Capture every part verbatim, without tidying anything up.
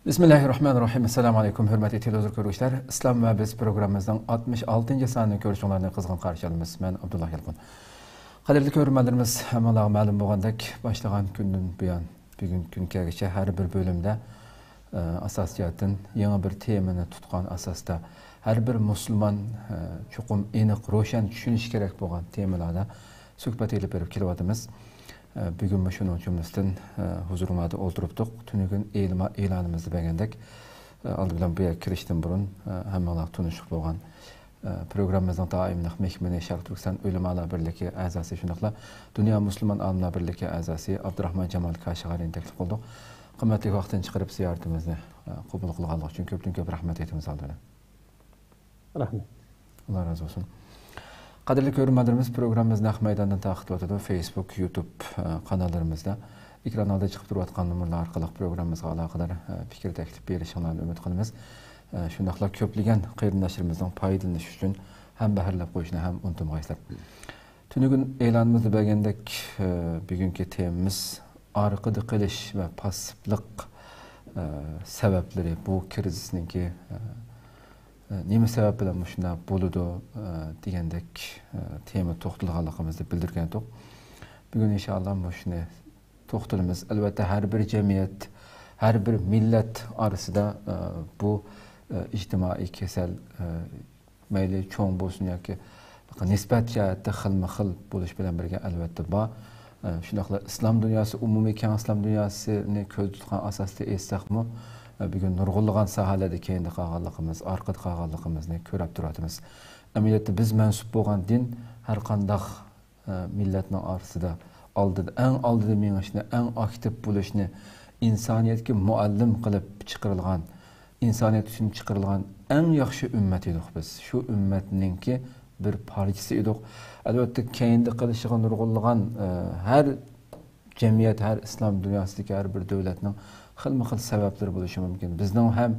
بىسمىللاھىررەھمانىررەھىم. ئەسسالامۇئەلەيكۇم، ھۆرمەتلىك تېلېۋىزور كۆرگۈچىلەر. ئىسلام ۋە بىز پروگراممىمىزنىڭ ئاتمىش ئالتىنچى سانىنى كۆرۈشۈڭلارنى قىزغىن قارشى ئالىمىز. مەن ئابدۇللا يالقۇن. قەدىرلىك ھۆرمەتلىرىمىز، ھەممىڭلارغا مەلۇم بولغاندەك، باشلىغان كۈندىن بۇيان، بۈگۈنكى كۈنگىچە ھەر بىر بۆلۈمدە، ئە، ئاساسىي جەھەتتىن يېڭى بىر تېمىنى تۇتقان ئاساستا، ھەر بىر مۇسۇلمان، ئە، چوقۇم ئېنىق، روشەن چۈشىنىشى كېرەك بولغان تېمىلاردا سۆھبەت ئېلىپ بېرىپ كېلىۋاتىمىز. ئە، بۈگۈنمۇ شۇنىڭ جۈملىسىدىن، ئە، ھۇزۇرۇڭلاردا ئولتۇرۇپتۇق. تۈنۈگۈن ئېلىما-، ئېلانىمىزدا بەرگەندەك، ئە، ئالدى بىلەن بۇ يەرگە كىرىشتىن بۇرۇن، ئە، ھەممىڭلار تونۇشلۇق بولغان، ئە، پروگراممىمىزنىڭ دائىملىق مېھمىنى، شەرقىي تۈركىستان ئۆلىمالار بىرلىكى ئەزاسى، شۇنداقلا دۇنيا مۇسۇلمان ئالىملار بىرلىكى ئەزاسى ئابدۇراخمان جامال كاشىغارىنى تەكلىپ قىلدۇق. قىممەتلىك ۋاقتىنى چىقىرىپ زىيارىتىمىزنى، ئە، قوبۇل قىلغانلىقى ئۈچۈن كۆپتىن كۆپ رەھمەت ئېيتىمىز ئالدى بىلەن. رەھمەت. ئاللا رازى بولسۇن. قەدىرلىك كۆرۈرمەنلىرىمىز، پروگراممىمىز نەق مەيداندىن تارقىتىۋاتىدۇ. فېيسبۇك، يۇتۇب، ئە، قاناللىرىمىزدا، ئېكران ئالدىدا چىقىپ تۇرۇۋاتقان نومۇرلار ئارقىلىق پروگراممىمىزغا ئالاقىدار، ئە، پىكىر تەكلىپ بېرىشىڭلارنى ئۈمىد قىلىمىز. ئە، شۇنداقلا كۆپلىگەن قېرىنداشلىرىمىزنىڭ پايدىلىنىشى ئۈچۈن ھەم بەھرىلەپ قويۇشنى ھەم ئۇنتۇمىغايسىلەر. تۈنۈگۈن ئېلانىمىزدا بەرگەندەك، ئە، بۈگۈنكى تېمىمىز ئارقىدا قېلىش ۋە پاسسىپلىق، ئە، سەۋەبلىرى، بۇ كىرىزىسنىڭكى، ئە، ئە، نېمە سەۋەب بىلەن مۇشۇنداق بولىدۇ، ئە، دېگەندەك، ئە، تېما توختالغانلىقىمىزنى بىلدۈرگەنتۇق. بۈگۈن ئىنشائاللا مۇشۇنى توختىلىمىز. ئەلۋەتتە، ھەر بىر جەمئىيەت، ھەر بىر مىللەت ئارىسىدا، ئە، بۇ، ئە، ئىجتىمائىي كېسەل، ئە، مەيلى چوڭ بولسۇن ياكى نىسبەت جەھەتتە خىلمۇ خىل بولۇش بىلەن بىرگە، ئەلۋەتتە بار. ئە، شۇنداقلا ئىسلام دۇنياسى، ئومۇمىي كەڭ ئىسلام دۇنياسىنى كۆزدە تۇتقان ئاساستا ئېيتساقمۇ، ئە، بۈگۈن نۇرغۇنلىغان ساھەلەردە كەينىدە قالغانلىقىمىز، ئارقىدا قالغانلىقىمىزنى كۆرۈپ تۇرۇۋاتىمىز. ئەمەلىيەتتە بىز مەنسۇپ بولغان دىن ھەر قانداق، ئە، مىللەتنىڭ ئارىسىدا ئالدىدا، ئەڭ ئالدىدا مېڭىشنى، ئەڭ ئاكتىپ بولۇشنى، ئىنسانىيەتكە مۇئەللىم قىلىپ چىقىرىلغان، ئىنسانىيەت ئۈچۈن چىقىرىلغان ئەڭ ياخشى ئۈممەت ئىدۇق بىز. شۇ ئۈممەتنىڭكى بىر پارچىسى ئىدۇق. ئەلۋەتتە، كەينىدە قېلىشىغا نۇرغۇنلىغان، ئە، ھەر جەمئىيەت، ھەر ئىسلام دۇنياسىدىكى ھەر بىر دۆلەتنىڭ خىلمۇ خىل سەۋەبلىرى بولۇشى مۇمكىن. بىزنىڭ ھەم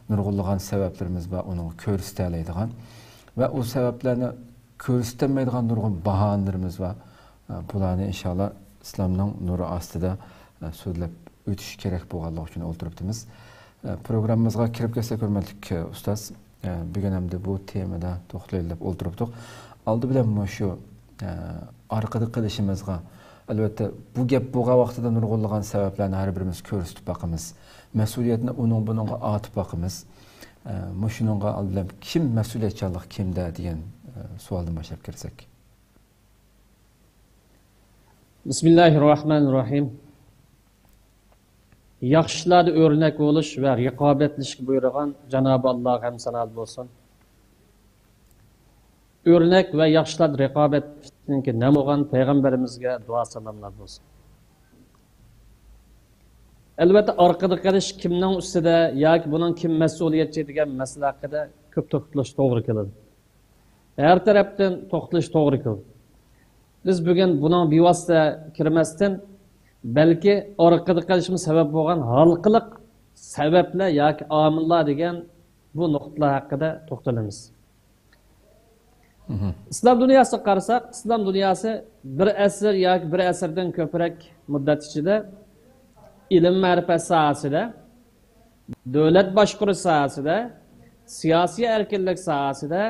نۇرغۇنلىغان سەۋەبلىرىمىز بار ئۇنىڭغا كۆرسىتەلەيدىغان. ۋە ئۇ سەۋەبلەرنى كۆرسىتەلمەيدىغان نۇرغۇن باھانىلىرىمىز بار. ئە، بۇلارنى ئىنشاللا ئىسلامنىڭ نۇرى ئاستىدا، ئە، سۆزلەپ ئۆتۈش كېرەك بولغانلىقى ئۈچۈن ئولتۇرۇپتىمىز. ئە، پروگراممىمىزغا كىرىپ كەتسەك، ھۆرمەتلىك، ئە، ئۇستاز، ئە، بۈگۈن ئەمدى بۇ تېمىدا توختىلىپ ئولتۇرۇپتۇق. ئالدى بىلەن مۇشۇ، ئە، ئارقىدا قېلىشىمىزغا، ئەلۋەتتە، بۇ گەپ بولغان ۋاقتىدا نۇرغۇنلىغان سەۋەبلەرنى ھەر بىرىمىز كۆرسىتىپ باقىمىز. مەسئۇلىيەتنى ئۇنىڭ بۇنىڭغا ئارتىپ باقىمىز. ئە، مۇشۇنىڭغا ئالدى بىلەن كىم مەسئۇلىيەتچانلىق كىمدە دېگەن، ئە، سوئالدىن باشلاپ كىرسەك. بىسمىللاھىررەھمانىررەھىم. ياخشى ئىشلاردا ئۆرنەك بولۇش ۋە رىقابەتلىشىشكە بۇيرۇغان جانابى ئاللاغا ھەمدۇ سانالار بولسۇن. ئۆرنەك ۋە ياخشى ئىشلاردا رىقابەتلىشىشتىن كېيىن نەم بولغان پەيغەمبىرىمىزگە دۇئا سالاملار بولسۇن. ئەلۋەتتە، ئارقىدا قېلىش كىمنىڭ ئۈستىدە ياكى بۇنىڭ كىم مەسئۇلىيەتچى دېگەن مەسىلە ھەققىدە كۆپ توختىلىش توغرا كېلىدۇ. ھەر تەرەپتىن توختىلىش توغرا كېلىدۇ. بىز بۈگۈن بۇنىڭ بىۋاسىتە كىرمەستىن، بەلكى ئارقىدا قېلىشمۇ سەۋەب بولغان ھالقىلىق سەۋەبلەر ياكى ئامىللار دېگەن بۇ نۇقتىلار ھەققىدە توختىلىمىز. مهم. ئىسلام دۇنياسىغا قارىساق، ئىسلام دۇنياسى بىر ئەسىر ياكى بىر ئەسىردىن كۆپرەك مۇددەت ئىچىدە ئىلىم-مەرىپەت ساھەسىدە، دۆلەت باشقۇرۇش ساھەسىدە، سىياسىي ئەركىنلىك ساھەسىدە،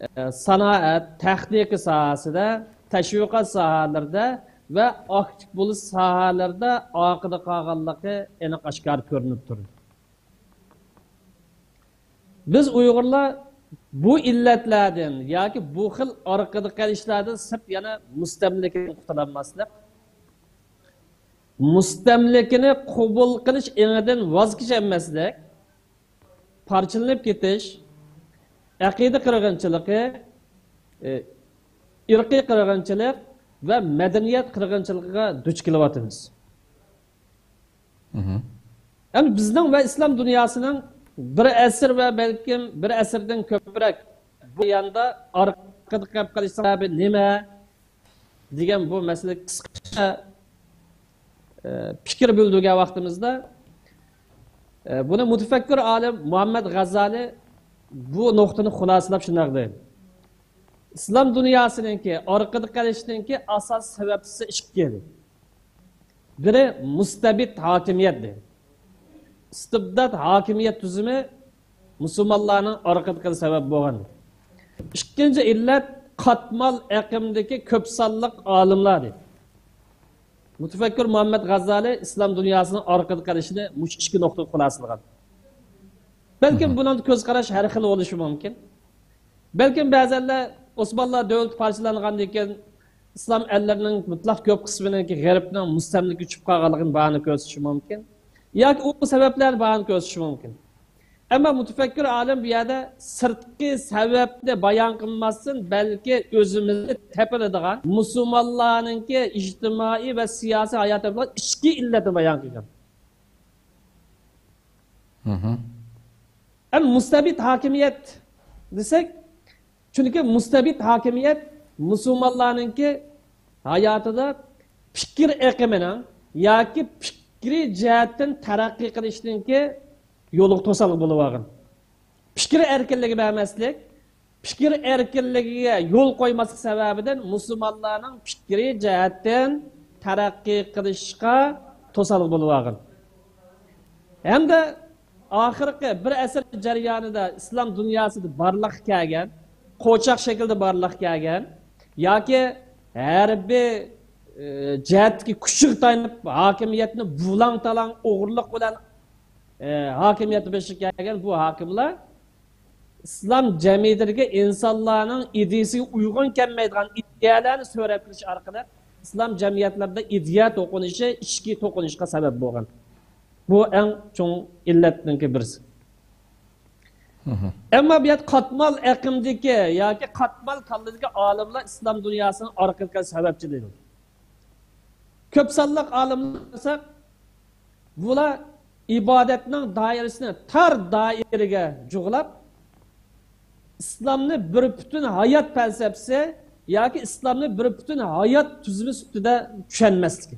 ئە، سانائەت، تېخنىكا ساھەسىدە، تەشۋىقات ساھەلىرىدە ۋە ئاكتىپ بولۇش ساھەلىرىدە ئارقىدا قالغانلىقى ئېنىق ئاشكارا كۆرۈنۈپ تۇرىدۇ. بىز ئۇيغۇرلار بۇ ئىللەتلەردىن ياكى بۇ خىل ئارقىدا قېلىشلاردىن سىرت يەنە مۇستەملىكىدىن قۇتۇلالماسلىق، مۇستەملىكىنى قوبۇل قىلىش ئېڭىدىن ۋاز كېچەلمەسلىك، پارچىلىنىپ كېتىش، ئەقىدە قىرغىنچىلىقى، ئى، ئىرقىي قىرغىنچىلىق ۋە مەدەنىيەت قىرغىنچىلىقىغا دۇچ كېلىۋاتىمىز. مهم. ئەمدى بىزنىڭ ۋە ئىسلام دۇنياسىنىڭ بىر ئەسىر ۋە بەلكىم بىر ئەسىردىن كۆپرەك بۇ ياندا ئارقىدا قېلىپ قېلىش سەۋەبى نېمە؟ دېگەن بۇ مەسىلىگە قىسقىچە، ئە، پىكىر بىلدۈرگەن ۋاقتىمىزدا، ئە، بۇنى مۇتەپەككۇر ئالىم مۇھەممەد غەززالى بۇ نۇقتىنى خۇلاسىلاپ شۇنداق دەيدۇ: ئىسلام دۇنياسىنىڭكى ئارقىدا قېلىشىنىڭكى ئاساسىي سەۋەبچىسى ئىككى. بىرى مۇستەبىت ھاكىمىيەت دەيدۇ. ئىستىبدات ھاكىمىيەت تۈزۈمى مۇسۇلمانلارنىڭ ئارقىدا قېلىش سەۋەب بولغان. ئىككىنچى ئىللەت، قاتمال ئېقىمدىكى كۆپ سانلىق ئالىملار دېدى. مۇتەپەككۇر مۇھەممەد غازالى ئىسلام دۇنياسىنىڭ ئارقىدا قېلىشىنى مۇشۇ ئىككى نۇقتىغا خۇلاسىلىغان. بەلكىم بۇنىڭدا كۆز قاراش ھەر خىل بولۇشى مۇمكىن. بەلكىم بەزەنلەر ئوسمانلار دۆلىتى پارچىلانغاندىن كېيىن ئىسلام ئەللىرىنىڭ مۇتلەق كۆپ قىسمىنىڭكى غەربنىڭ مۇستەملىكە چۈشۈپ قالغانلىقىنى باھانە كۆرسىتىشى مۇمكىن. ياكى ئۇ سەۋەبلەرنى باھانە كۆرسىتىشى مۇمكىن. ئەمما مۇتەپەككۇر ئالىم بۇ يەردە سىرتقى سەۋەبنى بايان قىلماستىن، بەلكى ئۆزىمىزنى تېپىلىدىغان مۇسۇلمانلارنىڭكى ئىجتىمائىي ۋە سىياسىي ھاياتىدا بولغان ئىچكى ئىللەتنى بايان قىلغان. ئەمما مۇستەبىت ھاكىمىيەت دېسەك، چۈنكى مۇستەبىت ھاكىمىيەت مۇسۇلمانلارنىڭكى ھاياتىدا پىكىر ئېقىمىنىڭ ياكى پىكرىي جەھەتتىن تەرەققىي قىلىشنىڭكى يولىغا توسالغۇ بولۇۋالغان. پىكىر ئەركىنلىكى بەرمەسلىك، پىكىر ئەركىنلىكىگە يول قويماسلىق سەۋەبىدىن مۇسۇلمانلارنىڭ پىكرىي جەھەتتىن تەرەققىي قىلىشقا توسالغۇ بولۇۋالغان. ھەمدە ئاخىرقى بىر ئەسىر جەريانىدا ئىسلام دۇنياسىدا بارلىققا كەلگەن، قوچاق شەكلىدە بارلىققا كەلگەن ياكى ھەربىي، ئى، جەھەتتىكى كۈچىگە تايىنىپ ھاكىمىيەتنى بۇلاڭ-تالاڭ، ئوغرىلىق بىلەن، ئى، ھاكىمىيەت بېشىغا كەلگەن بۇ ھاكىملار ئىسلام جەمئىيىتىدىكى ئىنسانلارنىڭ ئىدىيىسىگە ئۇيغۇن كەلمەيدىغان ئىدىيەلەرنى سۆرەپ كېلىش ئارقىلىق ئىسلام جەمئىيەتلىرىدە ئىدىيە توقۇنۇشى، ئىچكى توقۇنۇشقا سەۋەب بولغان. بۇ ئەڭ چوڭ ئىللەتنىڭكى بىرسى. ئەمما بۇ يەردە قاتمال ئېقىمدىكى ياكى قاتمال كاللىدىكى ئالىملار ئىسلام دۇنياسىنىڭ ئارقىدىكى سەۋەبچى دەيدۇ. كۆپ سانلىق ئالىملار دېسەك، بۇلار ئىبادەتنىڭ دائىرىسىنى تار دائىرىگە جۇغلاپ، ئىسلامنى بىر پۈتۈن ھايات پەلسەپىسى ياكى ئىسلامنى بىر پۈتۈن ھايات تۈزۈمى سۈپىتىدە چۈشەنمەسلىكى،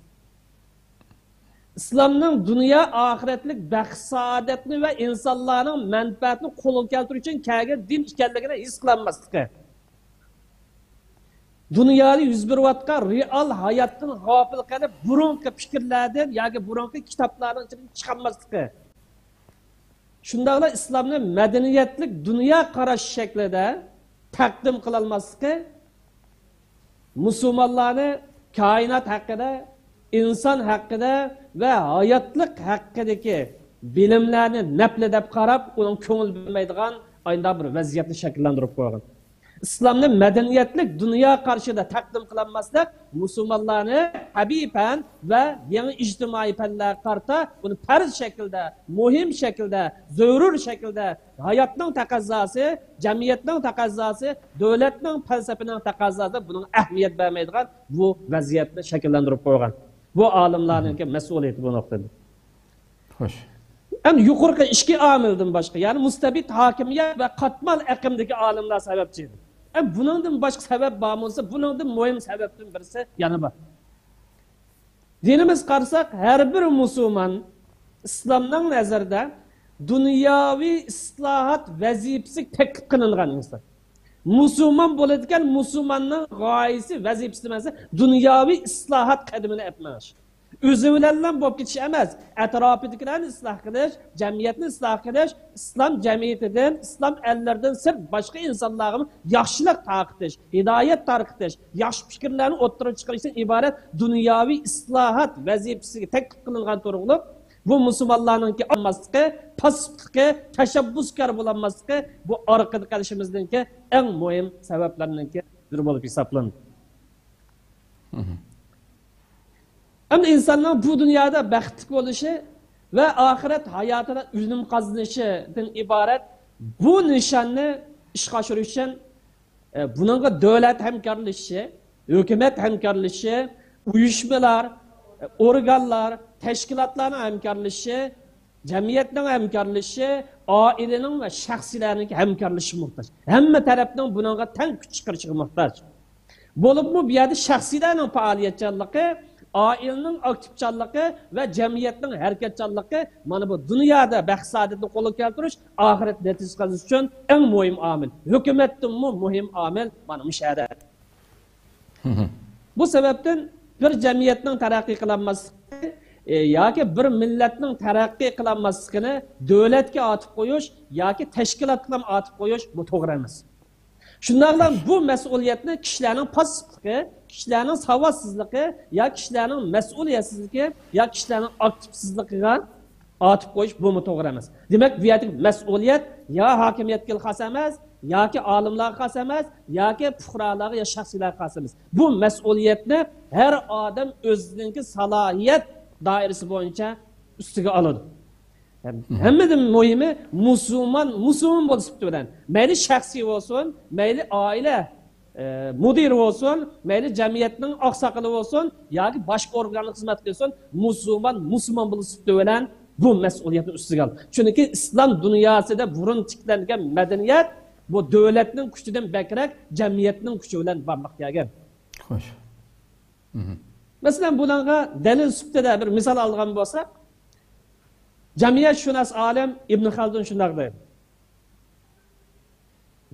ئىسلامنىڭ دۇنيا ئاخىرەتلىك بەخت-سائادەتنى ۋە ئىنسانلارنىڭ مەنپەئەتىنى قولغا كەلتۈرۈش ئۈچۈن كەلگەن دىن ئىكەنلىكىنى ھېس قىلالماسلىقى، دۇنيادا يۈز بېرىۋاتقان رېئال ھاياتتىن غاپىل قېلىپ، بۇرۇنقى پىكىرلەردىن ياكى بۇرۇنقى كىتابلارنىڭ ئىچىدىن چىقالماسلىقى، شۇنداقلا ئىسلامنى مەدەنىيەتلىك دۇنيا قاراش شەكلىدە تەقدىم قىلالماسلىقى، مۇسۇلمانلارنى كائىنات ھەققىدە، ئىنسان ھەققىدە ۋە ھاياتلىق ھەققىدىكى بىلىملەرنى نەپلە دەپ قاراپ، ئۇنىڭ كۆڭۈل بۆلمەيدىغان ئاينداق بىر ۋەزىيەتنى شەكىللەندۈرۈپ قويغان. ئىسلامنى مەدەنىيەتلىك دۇنيا قارىشىدا تەقدىم قىلالماسلىق مۇسۇلمانلارنى تەبىئىي پەن ۋە يېڭى ئىجتىمائىي پەنلەرگە قارىتا ئۇنى پەرز شەكىلدە، مۇھىم شەكىلدە، زۆرۈر شەكىلدە ھاياتنىڭ تەقەززاسى، جەمئىيەتنىڭ تەقەززاسى، دۆلەتنىڭ پەلسەپىنىڭ تەقەززاسى بۇنىڭغا ئەھمىيەت بەرمەيدىغان بۇ ۋەزىيەتنى شەكىللەندۈرۈپ قويغان. بۇ ئالىملارنىڭكى مەسئۇلىيىتى بۇ نۇقتىدا. خوش. ئەمدى يۇقىرىقى ئىككى ئامىلدىن باشقا، يەنى مۇستەبىت ھاكىمىيەت ۋە قاتمال ئېقىمدىكى ئالىملار سەۋەبچى. ئەمدى بۇنىڭدىن باشقا سەۋەب بار بولسا، بۇنىڭدىن مۇھىم سەۋەبتىن بىرسى يەنە بار. دىنىمىز قارىساق، ھەر بىر مۇسۇلمان ئىسلامنىڭ نەزىرىدە دۇنياۋى ئىسلاھات ۋەزىپىسىگە تەكلىپ قىلىنغان ئىنسان. مۇسۇلمان بولىدىكەن، مۇسۇلماننىڭ غايىسى، ۋەزىپىسى نېمە دېسە، دۇنياۋى ئىسلاھات قەدىمىنى ئېلىپ مېڭىش. ئۆزى بىلەنلا بولۇپ كېتىش ئەمەس، ئەتراپىدىكىلەرنى ئىسلاھ قىلىش، جەمئىيەتنى ئىسلاھ قىلىش، ئىسلام جەمئىيىتىدىن، ئىسلام ئەللىرىدىن سىرت باشقا ئىنسانلارغىمۇ ياخشىلىق تارقىتىش، ھىدايەت تارقىتىش، ياخشى پىكىرلەرنى ئوتتۇرىغا چىقىرىشتىن ئىبارەت دۇنياۋى ئىسلاھات ۋەزىپىسىگە تەكلىپ قىلىنغان تۇرۇقلۇق، بۇ مۇسۇلمانلارنىڭكى ئالماسلىقى، پاسسىپلىقى، تەشەببۇسكار بولالماسلىقى بۇ ئارقىدا قېلىشىمىزنىڭكى ئەڭ مۇھىم سەۋەبلەرنىڭكى بىرى بولۇپ ھېسابلىنىدۇ. ئەمدى ئىنساننىڭ بۇ دۇنيادا بەختلىك بولۇشى ۋە ئاخىرەت ھاياتىدا ئۈنۈم قازىنىشىدىن ئىبارەت بۇ نىشاننى ئىشقا ئاشۇرۇش ئۈچۈن، ئە، بۇنىڭغا دۆلەت ھەمكارلىشىشى، ھۆكۈمەت ھەمكارلىشىشى، ئۇيۇشمىلار، ئە، ئورگانلار، تەشكىلاتلارنىڭ ھەمكارلىشىشى، جەمئىيەتنىڭ ھەمكارلىشىشى، ئائىلىنىڭ ۋە شەخسلەرنىڭ ھەمكارلىشىشىغا موھتاج. ھەممە تەرەپنىڭ بۇنىڭغا تەڭ كۈچ چىقىرىشىغا موھتاج. بولۇپمۇ بۇ يەردە شەخسلەرنىڭ پائالىيەتچانلىقى، ئائىلىنىڭ ئاكتىپچانلىقى ۋە جەمئىيەتنىڭ ھەرىكەتچانلىقى، مانا بۇ دۇنيادا بەخت-سائادەتنى قولغا كەلتۈرۈش، ئاخىرەت نەتىجىسى قازىنىش ئۈچۈن ئەڭ مۇھىم ئامىل. ھۆكۈمەتتىنمۇ مۇھىم ئامىل مانا مۇشۇ يەردە. بۇ سەۋەبتىن بىر جەمئىيەتنىڭ تەرەققىي قىلالماسلىقى، ئە، ياكى بىر مىللەتنىڭ تەرەققىي قىلالماسلىقىنى دۆلەتكە ئارتىپ قويۇش ياكى تەشكىلاتقا ئارتىپ قويۇش، بۇ توغرا ئەمەس. شۇنداقلا بۇ مەسئۇلىيەتنى كىشىلەرنىڭ پاسسىپلىقى، كىشىلەرنىڭ ساۋاتسىزلىقى يا كىشىلەرنىڭ مەسئۇلىيەتسىزلىكى يا كىشىلەرنىڭ ئاكتىپسىزلىقىغا ئارتىپ قويۇش، بۇمۇ توغرا ئەمەس. دېمەك، بۇ يەردىكى مەسئۇلىيەت يا ھاكىمىيەتكە خاس ئەمەس، ياكى ئالىملارغا خاس ئەمەس، ياكى پۇقرالارغا يا شەخسلەرگە خاس ئەمەس. بۇ مەسئۇلىيەتنى ھەر ئادەم ئۆزىنىڭكى سالاھىيەت دائىرىسى بويىچە ئۈستىگە ئالىدۇ. ھەم-، ھەممىدىن مۇھىمى، مۇسۇلمان، مۇسۇلمان بولۇش سۈپىتى بىلەن، مەيلى شەخسىي بولسۇن، مەيلى ئائىلە، ئە، مۇدىرى بولسۇن، مەيلى جەمئىيەتنىڭ ئاقساقىلى بولسۇن ياكى باشقا ئورگانغا خىزمەت قىلسۇن، مۇسۇلمان، مۇسۇلمان بولۇش سۈپىتى بىلەن بۇ مەسئۇلىيەتنى ئۈستىگە ئالىدۇ. چۈنكى ئىسلام دۇنياسىدا بۇرۇن تىكلەنگەن مەدەنىيەت بۇ دۆلەتنىڭ كۈچىدىن بەكرەك جەمئىيەتنىڭ كۈچى بىلەن بارلىققا كەلگەن. خوش. مەسىلەن، بۇنىڭغا دەلىل سۈپىتىدە بىر مىسال ئالغان بولساق، جەمئىيەتشۇناس ئالىم ئىبن خەلدۇن شۇنداق دەيدۇ: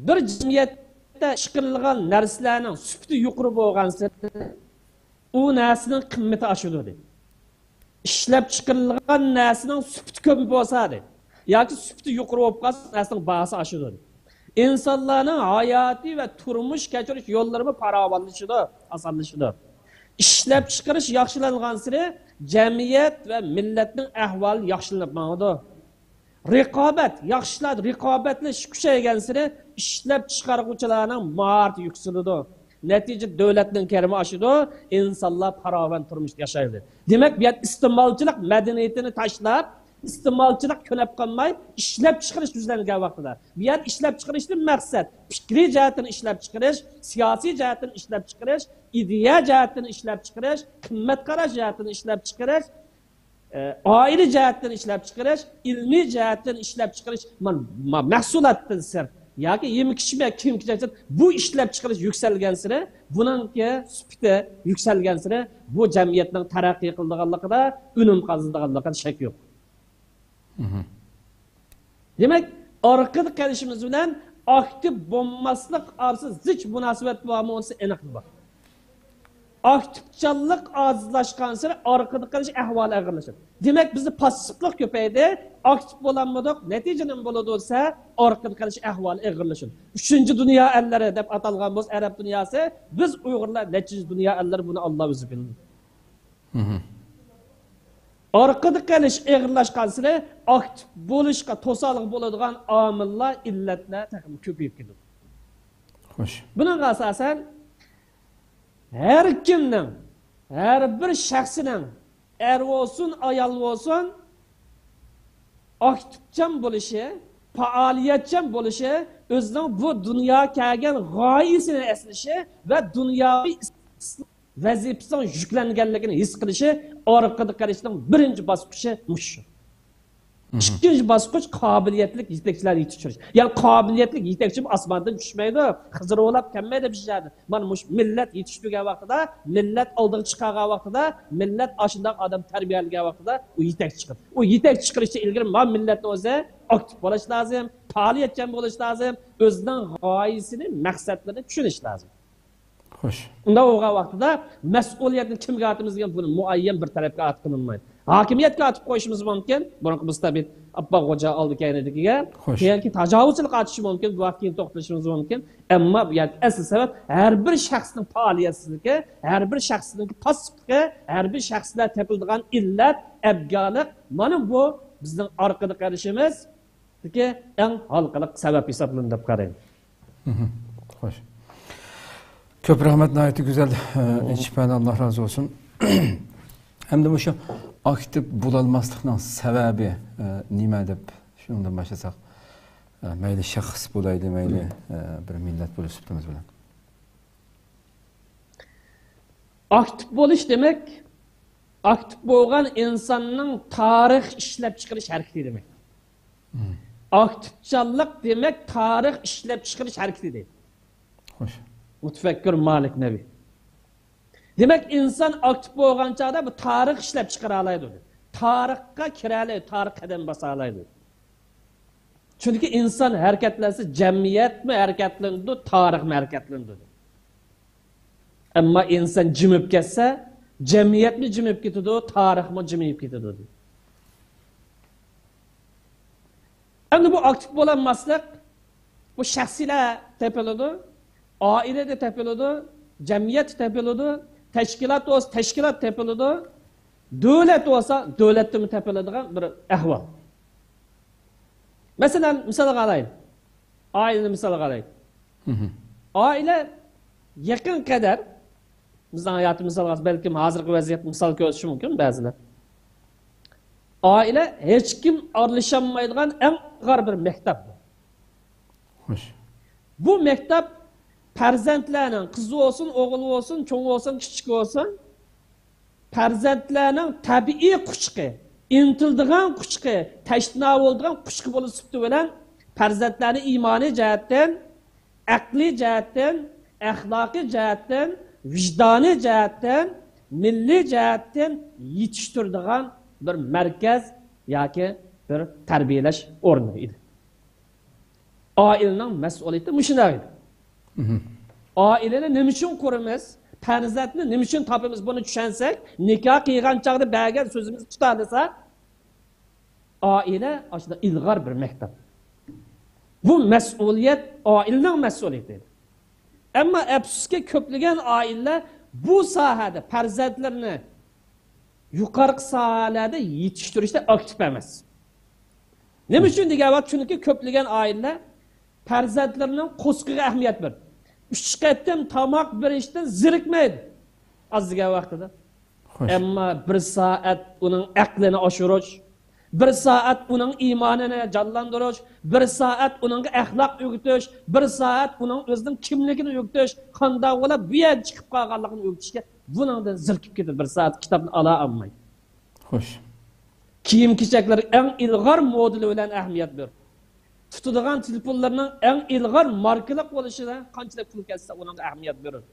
بىر جەمئىيەتتە چىقىرىلغان نەرسىلەرنىڭ سۈپىتى يۇقىرى بولغانسېرى ئۇ نەرسىنىڭ قىممىتى ئاشىدۇ، دەيدۇ. ئىشلەپچىقىرىلغان نەرسىنىڭ سۈپىتى كۆپ بولسا، دەيدۇ، ياكى سۈپىتى يۇقىرى بولۇپ قالسا، نەرسىنىڭ باھاسى ئاشىدۇ، دەيدۇ. ئىنسانلارنىڭ ھاياتىي ۋە تۇرمۇش كەچۈرۈش يوللىرىمۇ پاراۋانلىشىدۇ، ئاسانلىشىدۇ. ئىشلەپچىقىرىش ياخشىلانغانسېرى جەمئىيەت ۋە مىللەتنىڭ ئەھۋالى ياخشىلىنىپ ماڭىدۇ. رىقابەت، ياخشىلار رىقابەتلىشىش كۈچەيگەنسېرى ئىشلەپچىقارغۇچىلارنىڭ ماھارىتى يۈكسىلىدۇ. نەتىجىدە دۆلەتنىڭ كىرىمى ئاشىدۇ، ئىنسانلار پاراۋان تۇرمۇشتا ياشايدۇ. دېمەك، بۇ يەردە ئىستېمالچىلىق مەدەنىيىتىنى تاشلاپ، ئىستېمالچىلىق كۆنەپ قالماي، ئىشلەپچىقىرىش يۈزلەنگەن ۋاقتىدا، بۇ يەردە ئىشلەپچىقىرىشتىن مەقسەت پىكرىي جەھەتتىن ئىشلەپچىقىرىش، سىياسىي جەھەتتىن ئىشلەپچىقىرىش، ئىدىيە جەھەتتىن ئىشلەپچىقىرىش، قىممەت قاراش جەھەتتىن ئىشلەپچىقىرىش، ئە، ئائىلە جەھەتتىن ئىشلەپچىقىرىش، ئىلمىي جەھەتتىن ئىشلەپچىقىرىش، مانا، ما-، مەھسۇلاتتىن سىرت ياكى يېمەك-ئىچمەك، كىيىم-كېچەكتىن بۇ ئىشلەپچىقىرىش يۈكسەلگەنسېرى، بۇنىڭكى سۈپىتى يۈكسەلگەنسېرى بۇ جەمئىيەتنىڭ تەرەققىي قىلىدىغانلىقىدا، ئۈنۈم قازىنىدىغانلىقىدا شەك يوق. دېمەك، ئارقىدا قېلىشىمىز بىلەن ئاكتىپ بولماسلىق ئارىسىدا زىچ مۇناسىۋەت بارمۇ، ئۇنىسى ئېنىق بار. ئاكتىپچانلىق ئازلاشقانسېرى ئارقىدا قېلىش ئەھۋالى ئېغىرلىشىدۇ. دېمەك، بىزدە پاسسىپلىق كۆپەيدى، ئاكتىپ بولالمىدۇق، نەتىجە نېمە بولىدۇ دېسە، ئارقىدا قېلىش ئەھۋالى ئېغىرلىشىدۇ. ئۈچىنچى دۇنيا ئەللىرى دەپ ئاتالغان بولسا ئەرەب دۇنياسى، بىز ئۇيغۇرلار نەچچىنچى دۇنيا ئەللىرى، بۇنى ئاللا ئۆزى بىلىدۇ. ئارقىدا قېلىش ئېغىرلاشقانسېرى ئاكتىپ بولۇشقا توسالغۇ بولىدىغان ئامىللار، ئىللەتلەر تېخىمۇ كۆپىيىپ كېتىدۇ. خوش. بۇنىڭغا ئاساسەن، ھەر كىمنىڭ، ھەر بىر شەخسنىڭ، ئەر بولسۇن، ئايال بولسۇن، ئاكتىپچان بولۇشى، پائالىيەتچان بولۇشى، ئۆزىنىڭ بۇ دۇنياغا كەلگەن غايىسىنى ئەسلىشى ۋە دۇنياۋى ۋەزىپىسىنىڭ يۈكلەنگەنلىكىنى ھېس قىلىشى ئارقىدا قېلىشنىڭ بىرىنچى باسقۇچى مۇشۇ. ئىككىنچى باسقۇچ قابىلىيەتلىك يېتەكچىلەرنى يېتىشتۈرۈش. يەنى قابىلىيەتلىك يېتەكچى ئاسماندىن چۈشمەيدۇ، خىزىر ئوۋلاپ كەلمەيدۇ بۇ يەردىن. مانا مۇشۇ مىللەت يېتىشتۈرگەن ۋاقتىدا، مىللەت ئالدىغا چىقارغان ۋاقتىدا، مىللەت ئاشۇنداق ئادەم تەربىيەلىگەن ۋاقتىدا ئۇ يېتەكچى چىقىدۇ. ئۇ يېتەكچى چىقىرىشتىن ئىلگىرى مانا مىللەتنىڭ ئۆزى ئاكتىپ بولۇش لازىم، پائالىيەتچان بولۇش لازىم، ئۆزىنىڭ غايىسىنى، مەقسەتلىرىنى چۈشىنىش لازىم. خوش. ئۇنداق بولغان ۋاقتىدا مەسئۇلىيەتنى كىمگە ئارتىمىز دېگەن، بۇنى مۇئەييەن بىر تەرەپكە ئارتقىلى بولمايدۇ. ھاكىمىيەتكە ئارتىپ قويۇشىمىز مۇمكىن. بۇرۇنقى مۇستەبىت ئاپپاق خوجا ئالدى كەينىدىكىگە، خوش. كېيىنكى تاجاۋۇزچىلىققا ئارتىشى مۇمكىن. بۇ ۋاقىت كېيىن توختىلىشىمىز مۇمكىن. ئەمما بۇ يەردە ئەسلى سەۋەب ھەر بىر شەخسنىڭ پائالىيەتسىزلىكى، ھەر بىر شەخسنىڭ پاسسىپلىقى، ھەر بىر شەخسلەر تېپىلىدىغان ئىللەت، ئەبگالىق. مانا بۇ بىزنىڭ ئارقىدا قېلىشىمىز دىكى ئەڭ ھالقىلىق سەۋەب ھېسابلىنىدۇ دەپ قارايمەن. خوش. كۆپ رەھمەت، ناھايىتى گۈزەل، ئە، ئېچىپ بەردى، ئاللا رازى بولسۇن. ئەمدى مۇشۇ ئاكتىپ بولالماسلىقنىڭ سەۋەبى، ئە، نېمە دەپ شۇنىڭدىن باشلىساق، ئە، مەيلى شەخس بولايلى، مەيلى، ئە، بىر مىللەت بولۇش سۈپىتىمىز بىلەن. ئاكتىپ بولۇش دېمەك، ئاكتىپ بولغان ئىنساننىڭ تارىخ ئىشلەپچىقىرىش ھەرىكىتى دېمەك. ئاكتىپچانلىق دېمەك، تارىخ ئىشلەپچىقىرىش ھەرىكىتى دەيدۇ. خوش. مۇتەفەككۇر مالىك نەبى. دېمەك، ئىنسان ئاكتىپ بولغان چاغدا بۇ تارىخ ئىشلەپچىقىرالايدۇ. تارىخقا كىرەلەيدۇ، تارىخ قەدەم باسالايدۇ. چۈنكى ئىنسان ھەرىكەتلەنسە، جەمئىيەتمۇ ھەرىكەتلىنىدۇ، تارىخمۇ ھەرىكەتلىنىدۇ. ئەمما ئىنسان جىمىپ كەتسە، جەمئىيەتمۇ جىمىپ كېتىدۇ، تارىخمۇ جىمىپ كېتىدۇ، دېدى. ئەمدى بۇ ئاكتىپ بولالماسلىق، بۇ شەخسلەر تېپىلىدۇ، ئائىلىدە تېپىلىدۇ، جەمئىيەتتە تېپىلىدۇ، تەشكىلات بولسا تەشكىلات تېپىلىدۇ، دۆلەت بولسا دۆلەتتىمۇ تېپىلىدىغان بىر ئەھۋال. مەسىلەن، مىسالغا ئالايلى. ئائىلىنى مىسالغا ئالايلى. ئائىلە يېقىن قەدەر، بىزنىڭ ھاياتىي مىسالغا ئالساق، بەلكىم ھازىرقى ۋەزىيەتنى مىسال كۆرسىتىشى مۇمكىن بەزىلەر. ئائىلە ھېچكىم ئارىلىشالمايدىغان ئەڭ ئىلغار بىر مەكتەپ. خوش. بۇ مەكتەپ پەرزەنتلەرنىڭ، قىز بولسۇن، ئوغۇل بولسۇن، چوڭ بولسۇن، كىچىك بولسۇن، پەرزەنتلەرنىڭ تەبىئىي قۇچىقى، ئىنتىلىدىغان قۇچىقى، تەشنا بولىدىغان قۇچىقى بولۇش سۈپىتى بىلەن پەرزەنتلەرنى ئىمانىي جەھەتتىن، ئەقلىي جەھەتتىن، ئەخلاقىي جەھەتتىن، ۋىجدانىي جەھەتتىن، مىللىي جەھەتتىن يېتىشتۈرىدىغان بىر مەركەز ياكى بىر تەربىيەلەش ئورنى ئىدى. ئائىلىنىڭ مەسئۇلىيىتى مۇشۇنداق ئىدى. ئائىلىنى نېمە ئۈچۈن قۇرىمىز؟ پەرزەنتنى نېمە ئۈچۈن تاپىمىز؟ بۇنى چۈشەنسەك، نىكاھ قىلغان چاغدا بەرگەن سۆزىمىزنى تۇتالىساق، ئائىلە ئاشۇنداق ئىلغار بىر مەكتەپ. بۇ مەسئۇلىيەت، ئائىلىنىڭ مەسئۇلىيىتى. ئەمما ئەپسۇسكى، كۆپلىگەن ئائىلىلەر بۇ ساھەدە پەرزەنتلىرىنى يۇقىرىقى ساھەلەردە يېتىشتۈرۈشتە ئاكتىپ ئەمەس. نېمە ئۈچۈن دېگەن ۋاقىت، چۈنكى كۆپلىگەن ئائىلىلەر پەرزەنتلىرىنىڭ قورسىقىغا ئەھمىيەت بېرىدۇ. ئۈچ قېتىم تاماق بېرىشتىن زېرىكمەيدۇ ئاز دېگەن ۋاقتىدا. خوش. ئەمما بىر سائەت ئۇنىڭ ئەقلىنى ئاشۇرۇش، بىر سائەت ئۇنىڭ ئىمانىنى جانلاندۇرۇش، بىر سائەت ئۇنىڭغا ئەخلاق ئۆگىتىش، بىر سائەت ئۇنىڭ ئۆزىنىڭ كىملىكىنى ئۆگىتىش، قانداق بولۇپ بۇ يەردە چىقىپ قالغانلىقىنى ئۆگىتىشكە بۇنىڭدىن زېرىكىپ كېتىدۇ، بىر سائەت كىتابنى ئالا ئالماي. خوش. كىيىم-كېچەكلەر ئەڭ ئىلغار مودېلى بىلەن ئەھمىيەت بېرىدۇ. تۇتىدىغان تېلېفونلىرىنىڭ ئەڭ ئىلغار ماركىلىق بولۇشىدا قانچىلىك پۇل كەتسە، ئۇنىڭغا ئەھمىيەت بېرىدۇ.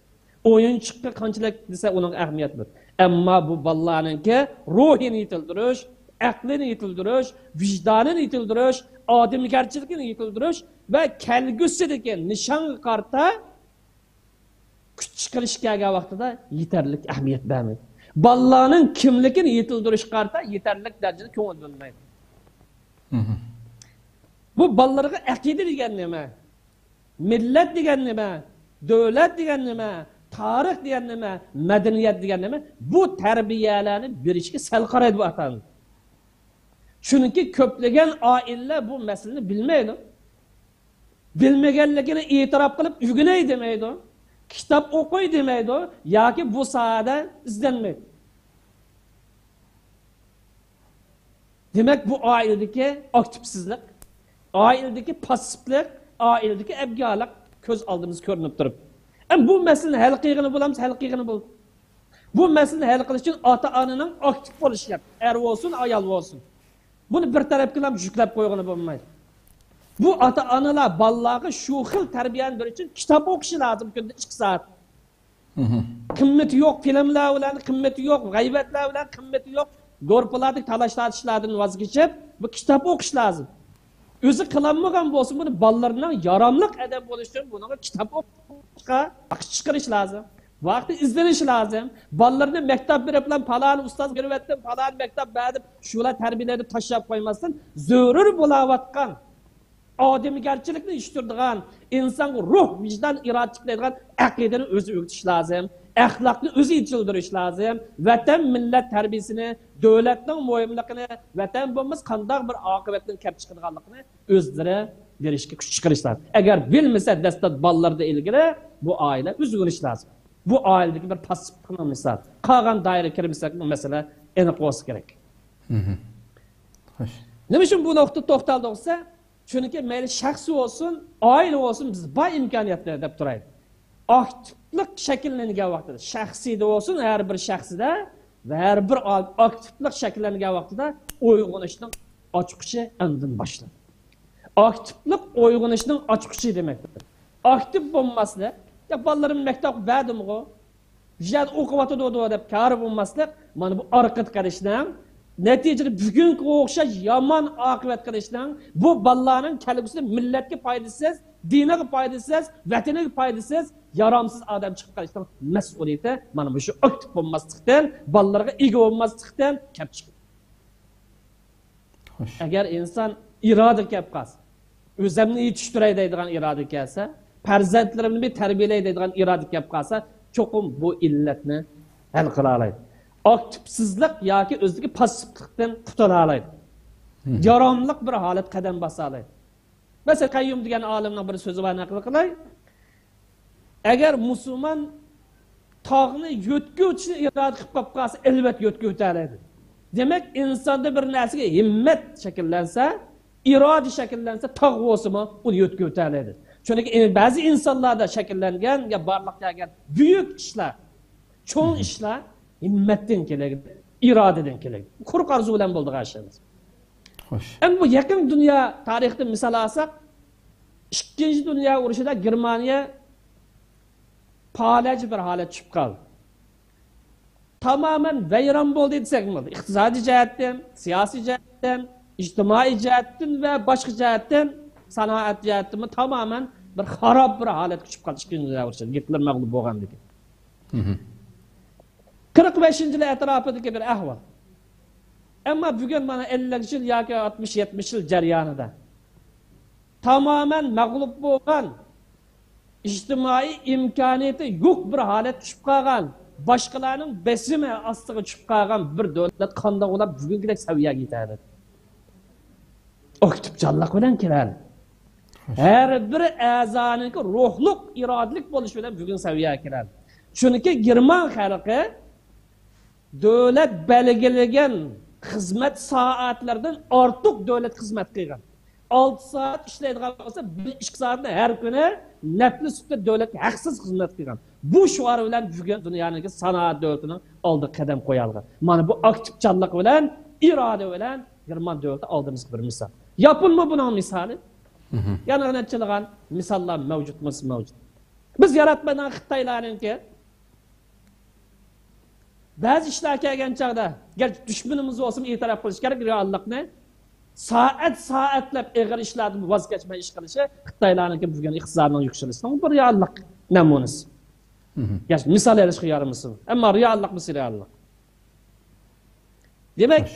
ئويۇنچۇققا قانچىلىك دېسە، ئۇنىڭغا ئەھمىيەت بېرىدۇ. ئەمما بۇ بالىلارنىڭكى روھىنى يېتىلدۈرۈش، ئەقلىنى يېتىلدۈرۈش، ۋىجدانىنى يېتىلدۈرۈش، ئادەمگەرچىلىكىنى يېتىلدۈرۈش ۋە كەلگۈسىدىكى نىشانغا قارىتا كۈچ چىقىرىش كەلگەن ۋاقتىدا يېتەرلىك ئەھمىيەت بەرمەيدۇ. بالىلارنىڭ كىملىكىنى يېتىلدۈرۈشكە قارىتا يېتەرلىك دەرىجىدە كۆڭۈل بۆلمەيدۇ. بۇ بالىلارغا ئەقىدە دېگەن نېمە؟ مىللەت دېگەن نېمە؟ دۆلەت دېگەن نېمە؟ تارىخ دېگەن نېمە؟ مەدەنىيەت دېگەن نېمە؟ بۇ تەربىيەلەرنى بېرىشكە سەل قارايدۇ بۇ ئاتا-ئانا. چۈنكى كۆپلىگەن ئائىلىلەر بۇ مەسىلىنى بىلمەيدۇ. بىلمىگەنلىكىنى ئېتىراپ قىلىپ ئۆگىنەي دېمەيدۇ، كىتاب ئوقۇي دېمەيدۇ ياكى بۇ ساھەدە ئىزدەنمەيدۇ. دېمەك، بۇ ئائىلىدىكى ئاكتىپسىزلىق، ئائىلىدىكى پاسسىپلىق، ئائىلىدىكى ئەبگالىق كۆز ئالدىمىزدا كۆرۈنۈپ تۇرۇپ، ئەم، بۇ مەسىلىنى ھەل قىلغىلى بولامسا؟ ھەل قىلغىلى بولىدۇ. بۇ مەسىلىنى ھەل قىلىش ئۈچۈن ئاتا-ئانىنىڭ ئاكتىپ بولۇشى شەرت. ئەر بولسۇن، ئايال بولسۇن. بۇنى بىر تەرەپكىلا يۈكلەپ قويغىلى بولمايدۇ. بۇ ئاتا-ئانىلار بالىلارغا شۇ خىل تەربىيەنى بېرىش ئۈچۈن كىتاب ئوقۇشى لازىم، كۈندە ئىككى سائەت. قىممىتى يوق فىلىملار بىلەن، قىممىتى يوق غەيۋەتلەر بىلەن، قىممىتى يوق گورپىلاردىكى تالاش-تارتىشلاردىن ۋاز كېچىپ، بۇ كىتاب ئوقۇش لازىم. ئۆزى قىلالمىغان بولسا، بۇنى بالىلىرىنىڭ ياراملىق ئادەم بولۇشى ئۈچۈن بۇنىڭغا كىتاب ئوقۇشقا ۋاقىت چىقىرىش لازىم. ۋاقتى ئىزدىنىش لازىم. بالىلىرىنى مەكتەپ بېرىپ بىلەن پالان ئۇستاز بېرىۋەتتىم، پالان مەكتەپ بەردىم، شۇلار تەربىيەلەيدۇ دەپ تاشلاپ قويماستىن، زۆرۈر بولاۋاتقان ئادەمگەرچىلىكنى يېتىشتۈرىدىغان، ئىنسانغا روھ، ۋىجدان، ئىرادە تىكلەيدىغان ئەقىدىنى ئۆزى ئۆگىتىش لازىم، ئەخلاقنى ئۆزى يېتىلدۈرۈش لازىم، ۋەتەن، مىللەت تەربىيەسىنى، دۆلەتنىڭ مۇھىملىقىنى، ۋەتەن بولمىسا قانداق بىر ئاقىۋەتنىڭ كەپ چىقىدىغانلىقىنى ئۆزلىرى بىلىشكە كۈچ چىقىرىش لازىم. ئەگەر بىلمىسە، دەسلەپ بالىلاردا ئىلگىرى بۇ ئائىلە ئۆزگىرىش لازىم. بۇ ئائىلىدىكى بىر پاسسىپلىقنىڭ مىسالى. قالغان دائىرىگە كىرمىسەكمۇ مەسىلە ئېنىق بولسا كېرەك. خوش. نېمە ئۈچۈن بۇ نۇقتا توختالدۇق دېسە، چۈنكى مەيلى شەخس بولسۇن، ئائىلە بولسۇن، بىز بار ئىمكانىيەتلەر دەپ تۇرايلى. ئاكتىپلىق شەكىللەنگەن ۋاقتىدا، شەخسىيدە بولسۇن، ھەر بىر شەخسىدە ۋە ھەر بىر ئا-، ئاكتىپلىق شەكىللەنگەن ۋاقتىدا ئويغىنىشنىڭ ئاچقۇچى ئاندىن باشلىنىدۇ. ئاكتىپلىق ئويغىنىشنىڭ ئاچقۇچى دېمەكتۇر. ئاكتىپ بولماسلىق، يا بالىلىرىمنى مەكتەپكە بەردىمغۇ، يەنە ئوقۇۋاتىدۇ دەپ كارى بولماسلىق، مانا بۇ ئارقىدا قېلىشنىڭ، نەتىجىدە بۈگۈنكىگە ئوخشاش يامان ئاقىۋەت قىلىشنىڭ، بۇ بالىلارنىڭ كەلگۈسىدە مىللەتكە پايدىسىز، دىنىغا پايدىسىز، ۋەتىنىگە پايدىسىز، يارامسىز ئادەم چىقىپ قېلىشنىڭ مەسئۇلىيىتى مانا مۇشۇ ئاكتىپ بولماسلىقتىن، بالىلىرىغا ئىگە بولماسلىقتىن كەپ چىقىدۇ. خوش. ئەگەر ئىنسان ئىرادە كەپ قالسا، ئۆزۈمنى يېتىشتۈرەي دەيدىغان ئىرادە كەلسە، پەرزەنتلىرىمنى بىر تەربىيەلەي دەيدىغان ئىرادە كەپ قالسا، چوقۇم بۇ ئىللەتنى ھەل قىلالايدۇ. ئاكتىپسىزلىق ياكى ئۆزىدىكى پاسسىپلىقتىن قۇتۇلالايدۇ. ياراملىق بىر ھالەت قەدەم باسالايدۇ. مەسىلەن، قەييۇم دېگەن ئالىمنىڭ بىر سۆزى بار، نەقىل قىلاي. ئەگەر مۇسۇلمان تاغنى يۆتكىۋېتىشنى ئىرادە قىلىپ قاپ قالسا، ئەلۋەتتە يۆتكىۋېتەلەيدۇ. دېمەك، ئىنساندا بىر نەرسىگە ھىممەت شەكىللەنسە، ئىرادە شەكىللەنسە، تاغ بولسىمۇ ئۇنى يۆتكىۋېتەلەيدۇ. چۈنكى بەزى ئىنسانلاردا شەكىللەنگەن يا بارلىققا كەلگەن بۈيۈك ئىشلار، چوڭ ئىشلار ھىممەتتىن كېلىدۇ، ئىرادىدىن كېلىدۇ. قۇرۇق ئارزۇ بىلەن بولىدىغان ئىش ئەمەس. خوش. ئەمدى بۇ يېقىن دۇنيا تارىخىدىن مىسال ئالساق، ئىككىنچى دۇنيا ئۇرۇشىدا گېرمانىيە پالەچ بىر ھالەت چۈشۈپ قالدى. تامامەن ۋەيران بولدى دېسەك بولىدۇ. ئىقتىسادىي جەھەتتىن، سىياسىي جەھەتتىن، ئىجتىمائىي جەھەتتىن ۋە باشقا جەھەتتىن، سانائەت جەھەتتىنمۇ تامامەن بىر خاراب بىر ھالەتكە چۈشۈپ قالدى ئىككىنچى دۇنيا ئۇرۇشىدا، گىتلېر مەغلۇپ بولغاندىن كېيىن. قىرىق بەشىنچى يىل ئەتراپىدىكى بىر ئەھۋال. ئەمما بۈگۈن مانا ئەللىك يىل ياكى ئاتمىش، يەتمىش يىل جەريانىدا تامامەن مەغلۇپ بولغان، ئىجتىمائىي ئىمكانىيىتى يوق بىر ھالەتكە چۈشۈپ قالغان، باشقىلارنىڭ بېسىمى ئاستىغا چۈشۈپ قالغان بىر دۆلەت قانداق بولۇپ بۈگۈنكىدەك سەۋىيەگە يېتەلىدى؟ ئاكتىپچانلىق بىلەن كېلەلىدى. ھەر بىر ئەزانىڭكى روھلۇق، ئىرادىلىك بولۇش بىلەن بۈگۈن سەۋىيەگە كېلەلىدى. چۈنكى گېرمان خەلقى دۆلەت بەلگىلىگەن خىزمەت سائەتلىرىدىن ئارتۇق دۆلەت خىزمەت قىلغان. ئالتە سائەت ئىشلەيدىغان بولسا، بىر ئىككى سائەتنى ھەر كۈنى نەپلى سۈپىتىدە دۆلەتكە ھەقسىز خىزمەت قىلغان. بۇ شوئار بىلەن بۈگۈن دۇنيانىڭكى سانائەت دۆلىتىنىڭ ئالدىغا قەدەم قويالىغان. مانا بۇ ئاكتىپچانلىق بىلەن، ئىرادە بىلەن گېرمان دۆلىتى ئالدىمىزدىكى بىر مىسال. ياپونمۇ بۇنىڭ مىسالى. يەنە نەچچىلىغان مىساللار مەۋجۇت، ماۋجۇت. بىز ياراتمىدىغان خىتايلارنىڭكى بەزى ئىشلار كەلگەن چاغدا، گەرچە دۈشمىنىمىز بولسىمۇ ئېتىراپ قىلىش كېرەك، رېئاللىقنى سائەت، سائەتلەپ ئېغىر ئىشلاردىن ۋاز كەچمەي ئىش قىلىشى خىتايلارنىڭكى بۈگۈن ئىقتىسادىنىڭ يۈكسىلىشىنىڭ بىر رېئاللىق نەمۇنىسى. گەرچە مىسال ئېلىشقا يارىمىسىمۇ، ئەمما رېئاللىق بىز رېئاللىق. دېمەك،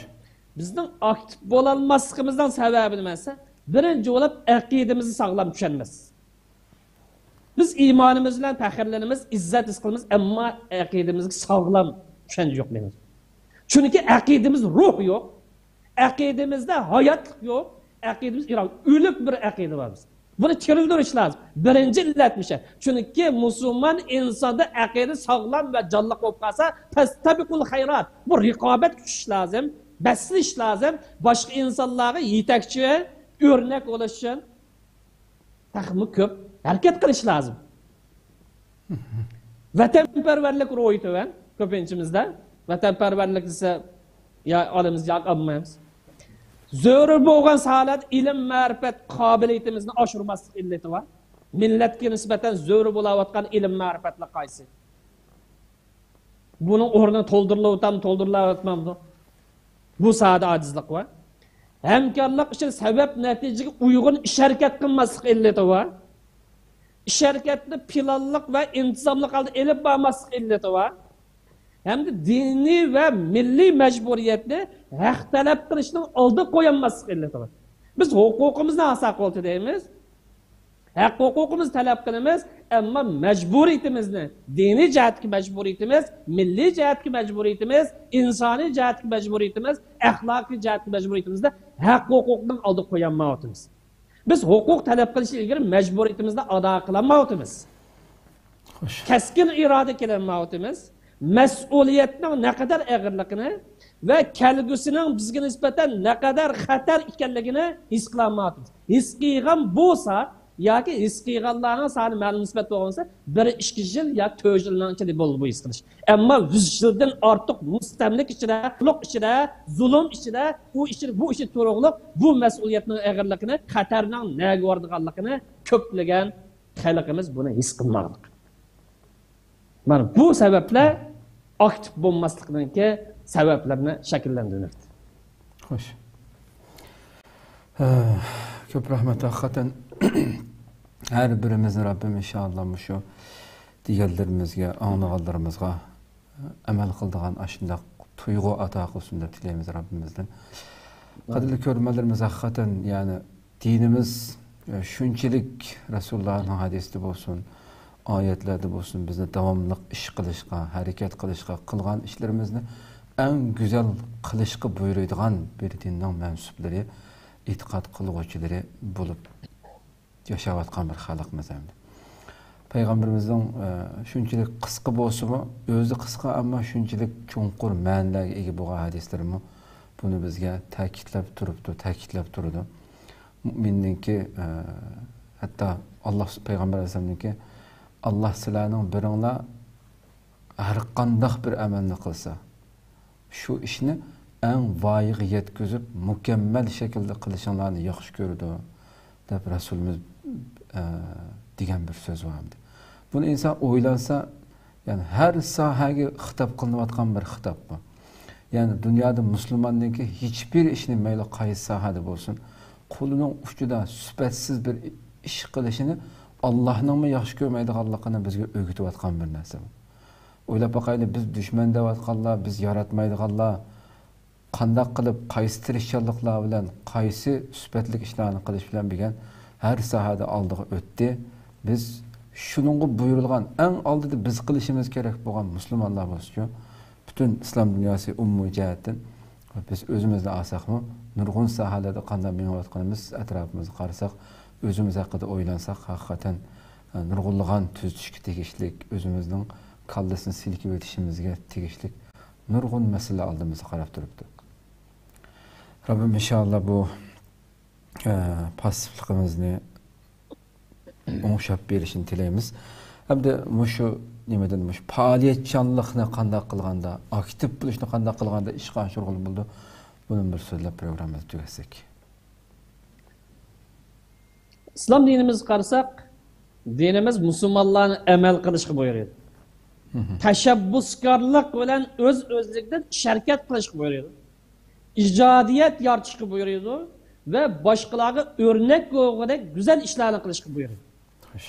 بىزنىڭ ئاكتىپ بولالماسلىقىمىزنىڭ سەۋەبى نېمە دېسە، بىرىنچى بولۇپ ئەقىدىمىزنى ساغلام چۈشەنمەس. بىز ئىمانىمىز بىلەن پەخىرلىنىمىز، ئىززەت ھېس قىلىمىز، ئەمما ئەقىدىمىزگە ساغلام چۈشەنچە يوقلايمىز. چۈنكى ئەقىدىمىز روھ يوق، ئەقىدىمىزدە ھاياتلىق يوق، ئەقىدىمىز ئۆلۈك بىر ئەقىدە بار بىز. بۇنى تىرىلدۈرۈش لازىم. بىرىنچى ئىللەت مۇشۇ. چۈنكى مۇسۇلمان ئىنساندا ئەقىدە ساغلام ۋە جانلىق بولۇپ قالسا، پەستەبىقۇل خەيرات. بۇ رىقابەت كۈچىشى لازىم، بەسلىشىش لازىم. باشقا ئىنسانلارغا يېتەكچى، ئۆرنەك بولۇش ئۈچۈن تېخىمۇ كۆپ ھەرىكەت قىلىش لازىم. ۋەتەنپەرۋەرلىك روھى تۆۋەن كۆپىنچىمىزدە. ۋەتەنپەرۋەرلىك دېسە، يا ئالىمىز، يا ئالمايمىز. زۆرۈر بولغان ساھەلەردە ئىلىم، مەرىپەت، قابىلىيىتىمىزنى ئاشۇرماسلىق ئىللىتى بار. مىللەتكە نىسبەتەن زۆرۈر بولاۋاتقان ئىلىم، مەرىپەتلەر قايسى؟ بۇنىڭ ئورنى تولدۇرۇلۇۋاتامدۇ، تولدۇرۇلۇۋاتمامدۇ؟ بۇ ساھەدە ئاجىزلىق بار. ھەمكارلىق ئىچىدە سەۋەب نەتىجىگە ئۇيغۇن ئىش ھەرىكەت قىلماسلىق ئىللىتى بار. ئىش ھەرىكەتنى پىلانلىق ۋە ئىنتىزاملىق ھالدا ئېلىپ بارماسلىق ئىللىتى بار. ھەمدە دىنىي ۋە مىللىي مەجبۇرىيەتنى ھەق تەلەپ قىلىشنىڭ ئالدىغا قويالماسلىق ئىللىتى بار. بىز ھوقۇقىمىزنى ئالساق بولدى دەيمىز. ھەق ھوقۇقىمىزنى تەلەپ قىلىمىز، ئەمما مەجبۇرىيىتىمىزنى، دىنىي جەھەتتىكى مەجبۇرىيىتىمىز، مىللىي جەھەتتىكى مەجبۇرىيىتىمىز، ئىنسانىي جەھەتتىكى مەجبۇرىيىتىمىز، ئەخلاقىي جەھەتتىكى مەجبۇرىيىتىمىزنى ھەق ھوقۇقنىڭ ئالدىغا قويالمايۋاتىمىز. بىز ھوقۇق تەلەپ قىلىش ئىلگىرى مەجبۇرىيىتىمىزنى ئادا قىلالمايۋاتىمىز. خوش. كەسكىن ئىرادە كېلەلمەيۋاتىمىز. مەسئۇلىيەتنىڭ نەقەدەر ئېغىرلىقىنى ۋە كەلگۈسىنىڭ بىزگە نىسبەتەن نەقەدەر خەتەر ئىكەنلىكىنى ھېس قىلالمايۋاتىمىز. ھېس قىلغان بولساق ياكى ھېس قىلغانلارنىڭ سانى مەلۇم نىسبەت بولغان بولسا، بىر ئىككى يىل يا تۆت يىلنىڭ ئىچىدە بولىدۇ بۇ ھېس قىلىش. ئەمما يۈز يىلدىن ئارتۇق مۇستەملىكە ئىچىدە، قۇللۇق ئىچىدە، زۇلۇم ئىچىدە، ئۇ ئىچىدە، بۇ ئىچىدە تۇرۇقلۇق بۇ مەسئۇلىيەتنىڭ ئېغىرلىقىنى، خەتەرنىڭ نەگە بارىدىغانلىقىنى كۆپلىگەن خەلقىمىز بۇنى ھېس قىلماغانلىق. مانا بۇ سەۋەبلەر ئاكتىپ بولماسلىقنىڭكى سەۋەبلىرىنى شەكىللەندۈرمەكتە. خوش. ھە، كۆپ رەھمەت، ھەقىقەتەن. ھەر بىرىمىزنى رەببىم ئىنشائاللا مۇشۇ دېگەنلىرىمىزگە، ئاڭلىغانلىرىمىزغا ئەمەل قىلىدىغان ئاشۇنداق تۇيغۇ ئاتا قىلسۇن دەپ تىلەيمىز رەببىمىزدىن. قەدىرلىك كۆرۈرمەنلىرىمىز، ھەقىقەتەن، يەنى دىنىمىز، ئە، شۇنچىلىك رەسۇلۇللانىڭ ھەدىسىدە بولسۇن، ئايەتلەردە بولسۇن، بىزنى داۋاملىق ئىش قىلىشقا، ھەرىكەت قىلىشقا، قىلغان ئىشلىرىمىزنى ئەڭ گۈزەل قىلىشقا بۇيرۇيدىغان بىر دىننىڭ مەنسۇپلىرى، ئېتىقاد قىلغۇچىلىرى بولۇپ ياشاۋاتقان بىر خەلقمىز ئەمدى. پەيغەمبىرىمىزنىڭ، ئە، شۇنچىلىك قىسقا بولسىمۇ، ئۆزى قىسقا، ئەمما شۇنچىلىك چوڭقۇر مەنىلەرگە ئىگە بولغان ھەدىسلىرىمۇ بۇنى بىزگە تەكىتلەپ تۇرۇپتۇ، تەكىتلەپ تۇرىدۇ. مۇئمىننىڭكى، ئە، ھەتتا ئاللا، پەيغەمبەر ئەلەيھىسسالامنىڭكى، «ئاللا سىلەرنىڭ بىرىڭلار ھەر قانداق بىر ئەمەلنى قىلسا، شۇ ئىشنى ئەڭ ۋايىغا يەتكۈزۈپ، مۇكەممەل شەكىلدە قىلىشىڭلارنى ياخشى كۆرىدۇ» دەپ رەسۇلىمىز، ئە، دېگەن بىر سۆز بار ئەمدى. بۇنى ئىنسان ئويلانسا، يەنى ھەر ساھەگە خىتاب قىلىنىۋاتقان بىر خىتاب بۇ. يەنى دۇنيادا مۇسۇلماندىكى ھېچبىر ئىشنى، مەيلى قايسى ساھەدە بولسۇن، قولىنىڭ ئۇچىدا سۈپەتسىز بىر ئىش قىلىشىنى ئاللانىڭمۇ ياخشى كۆرمەيدىغانلىقىنى بىزگە ئۆگىتىۋاتقان بىر نەرسە بۇ. ئويلاپ باقايلى، بىز دۈشمەن دەۋاتقانلار، بىز ياراتمايدىغانلار، قانداق قىلىپ، قايسى تىرىشچانلىقلار بىلەن، قايسى سۈپەتلىك ئىشلارنى قىلىش بىلەن بىگەن ھەر ساھەدە ئالدىغا ئۆتتى. بىز شۇنىڭغا بۇيرۇلغان، ئەڭ ئالدىدا بىز قىلىشىمىز كېرەك بولغان، مۇسۇلمانلار بولسىچۇ، پۈتۈن ئىسلام دۇنياسى ئومۇمىي جەھەتتىن، بىز ئۆزىمىزنى ئالساقمۇ، نۇرغۇن ساھەلەردە قانداق مېڭىۋاتقىنىمىز، ئەتراپىمىزغا قارىساق، ئۆزىمىز ھەققىدە ئويلانساق، ھەقىقەتەن، ئە، نۇرغۇنلىغان تۈزىتىشكە تېگىشلىك، ئۆزىمىزنىڭ كاللىسىنى سىلكىۋېتىشىمىزگە تېگىشلىك نۇرغۇن مەسىلە ئالدىمىزغا قاراپ تۇرۇپتۇ. رەببىم ئىنشائاللا بۇ، ئە، پاسسىپلىقىمىزنى ئوڭشاپ بېرىشىنى تىلەيمىز. ئەمدى مۇشۇ نېمىدىن، مۇشۇ پائالىيەتچانلىقنى قانداق قىلغاندا، ئاكتىپ بولۇشنى قانداق قىلغاندا ئىشقا ئاشۇرغىلى بولىدۇ؟ بۇنى بىر سۆزلەپ پروگراممىمىزنى تۈگەتسەك. ئىسلام دىنىمىزغا قارىساق، دىنىمىز مۇسۇلمانلارنى ئەمەل قىلىشقا بۇيرۇيدۇ. تەشەببۇسكارلىق بىلەن ئۆز-ئۆزلۈكىدىن ئىش ھەرىكەت قىلىشقا بۇيرۇيدۇ. ئىجادىيەت يارىتىشقا بۇيرۇيدۇ ۋە باشقىلارغا ئۆرنەك بولغۇدەك گۈزەل ئىشلارنى قىلىشقا بۇيرۇيدۇ. خوش.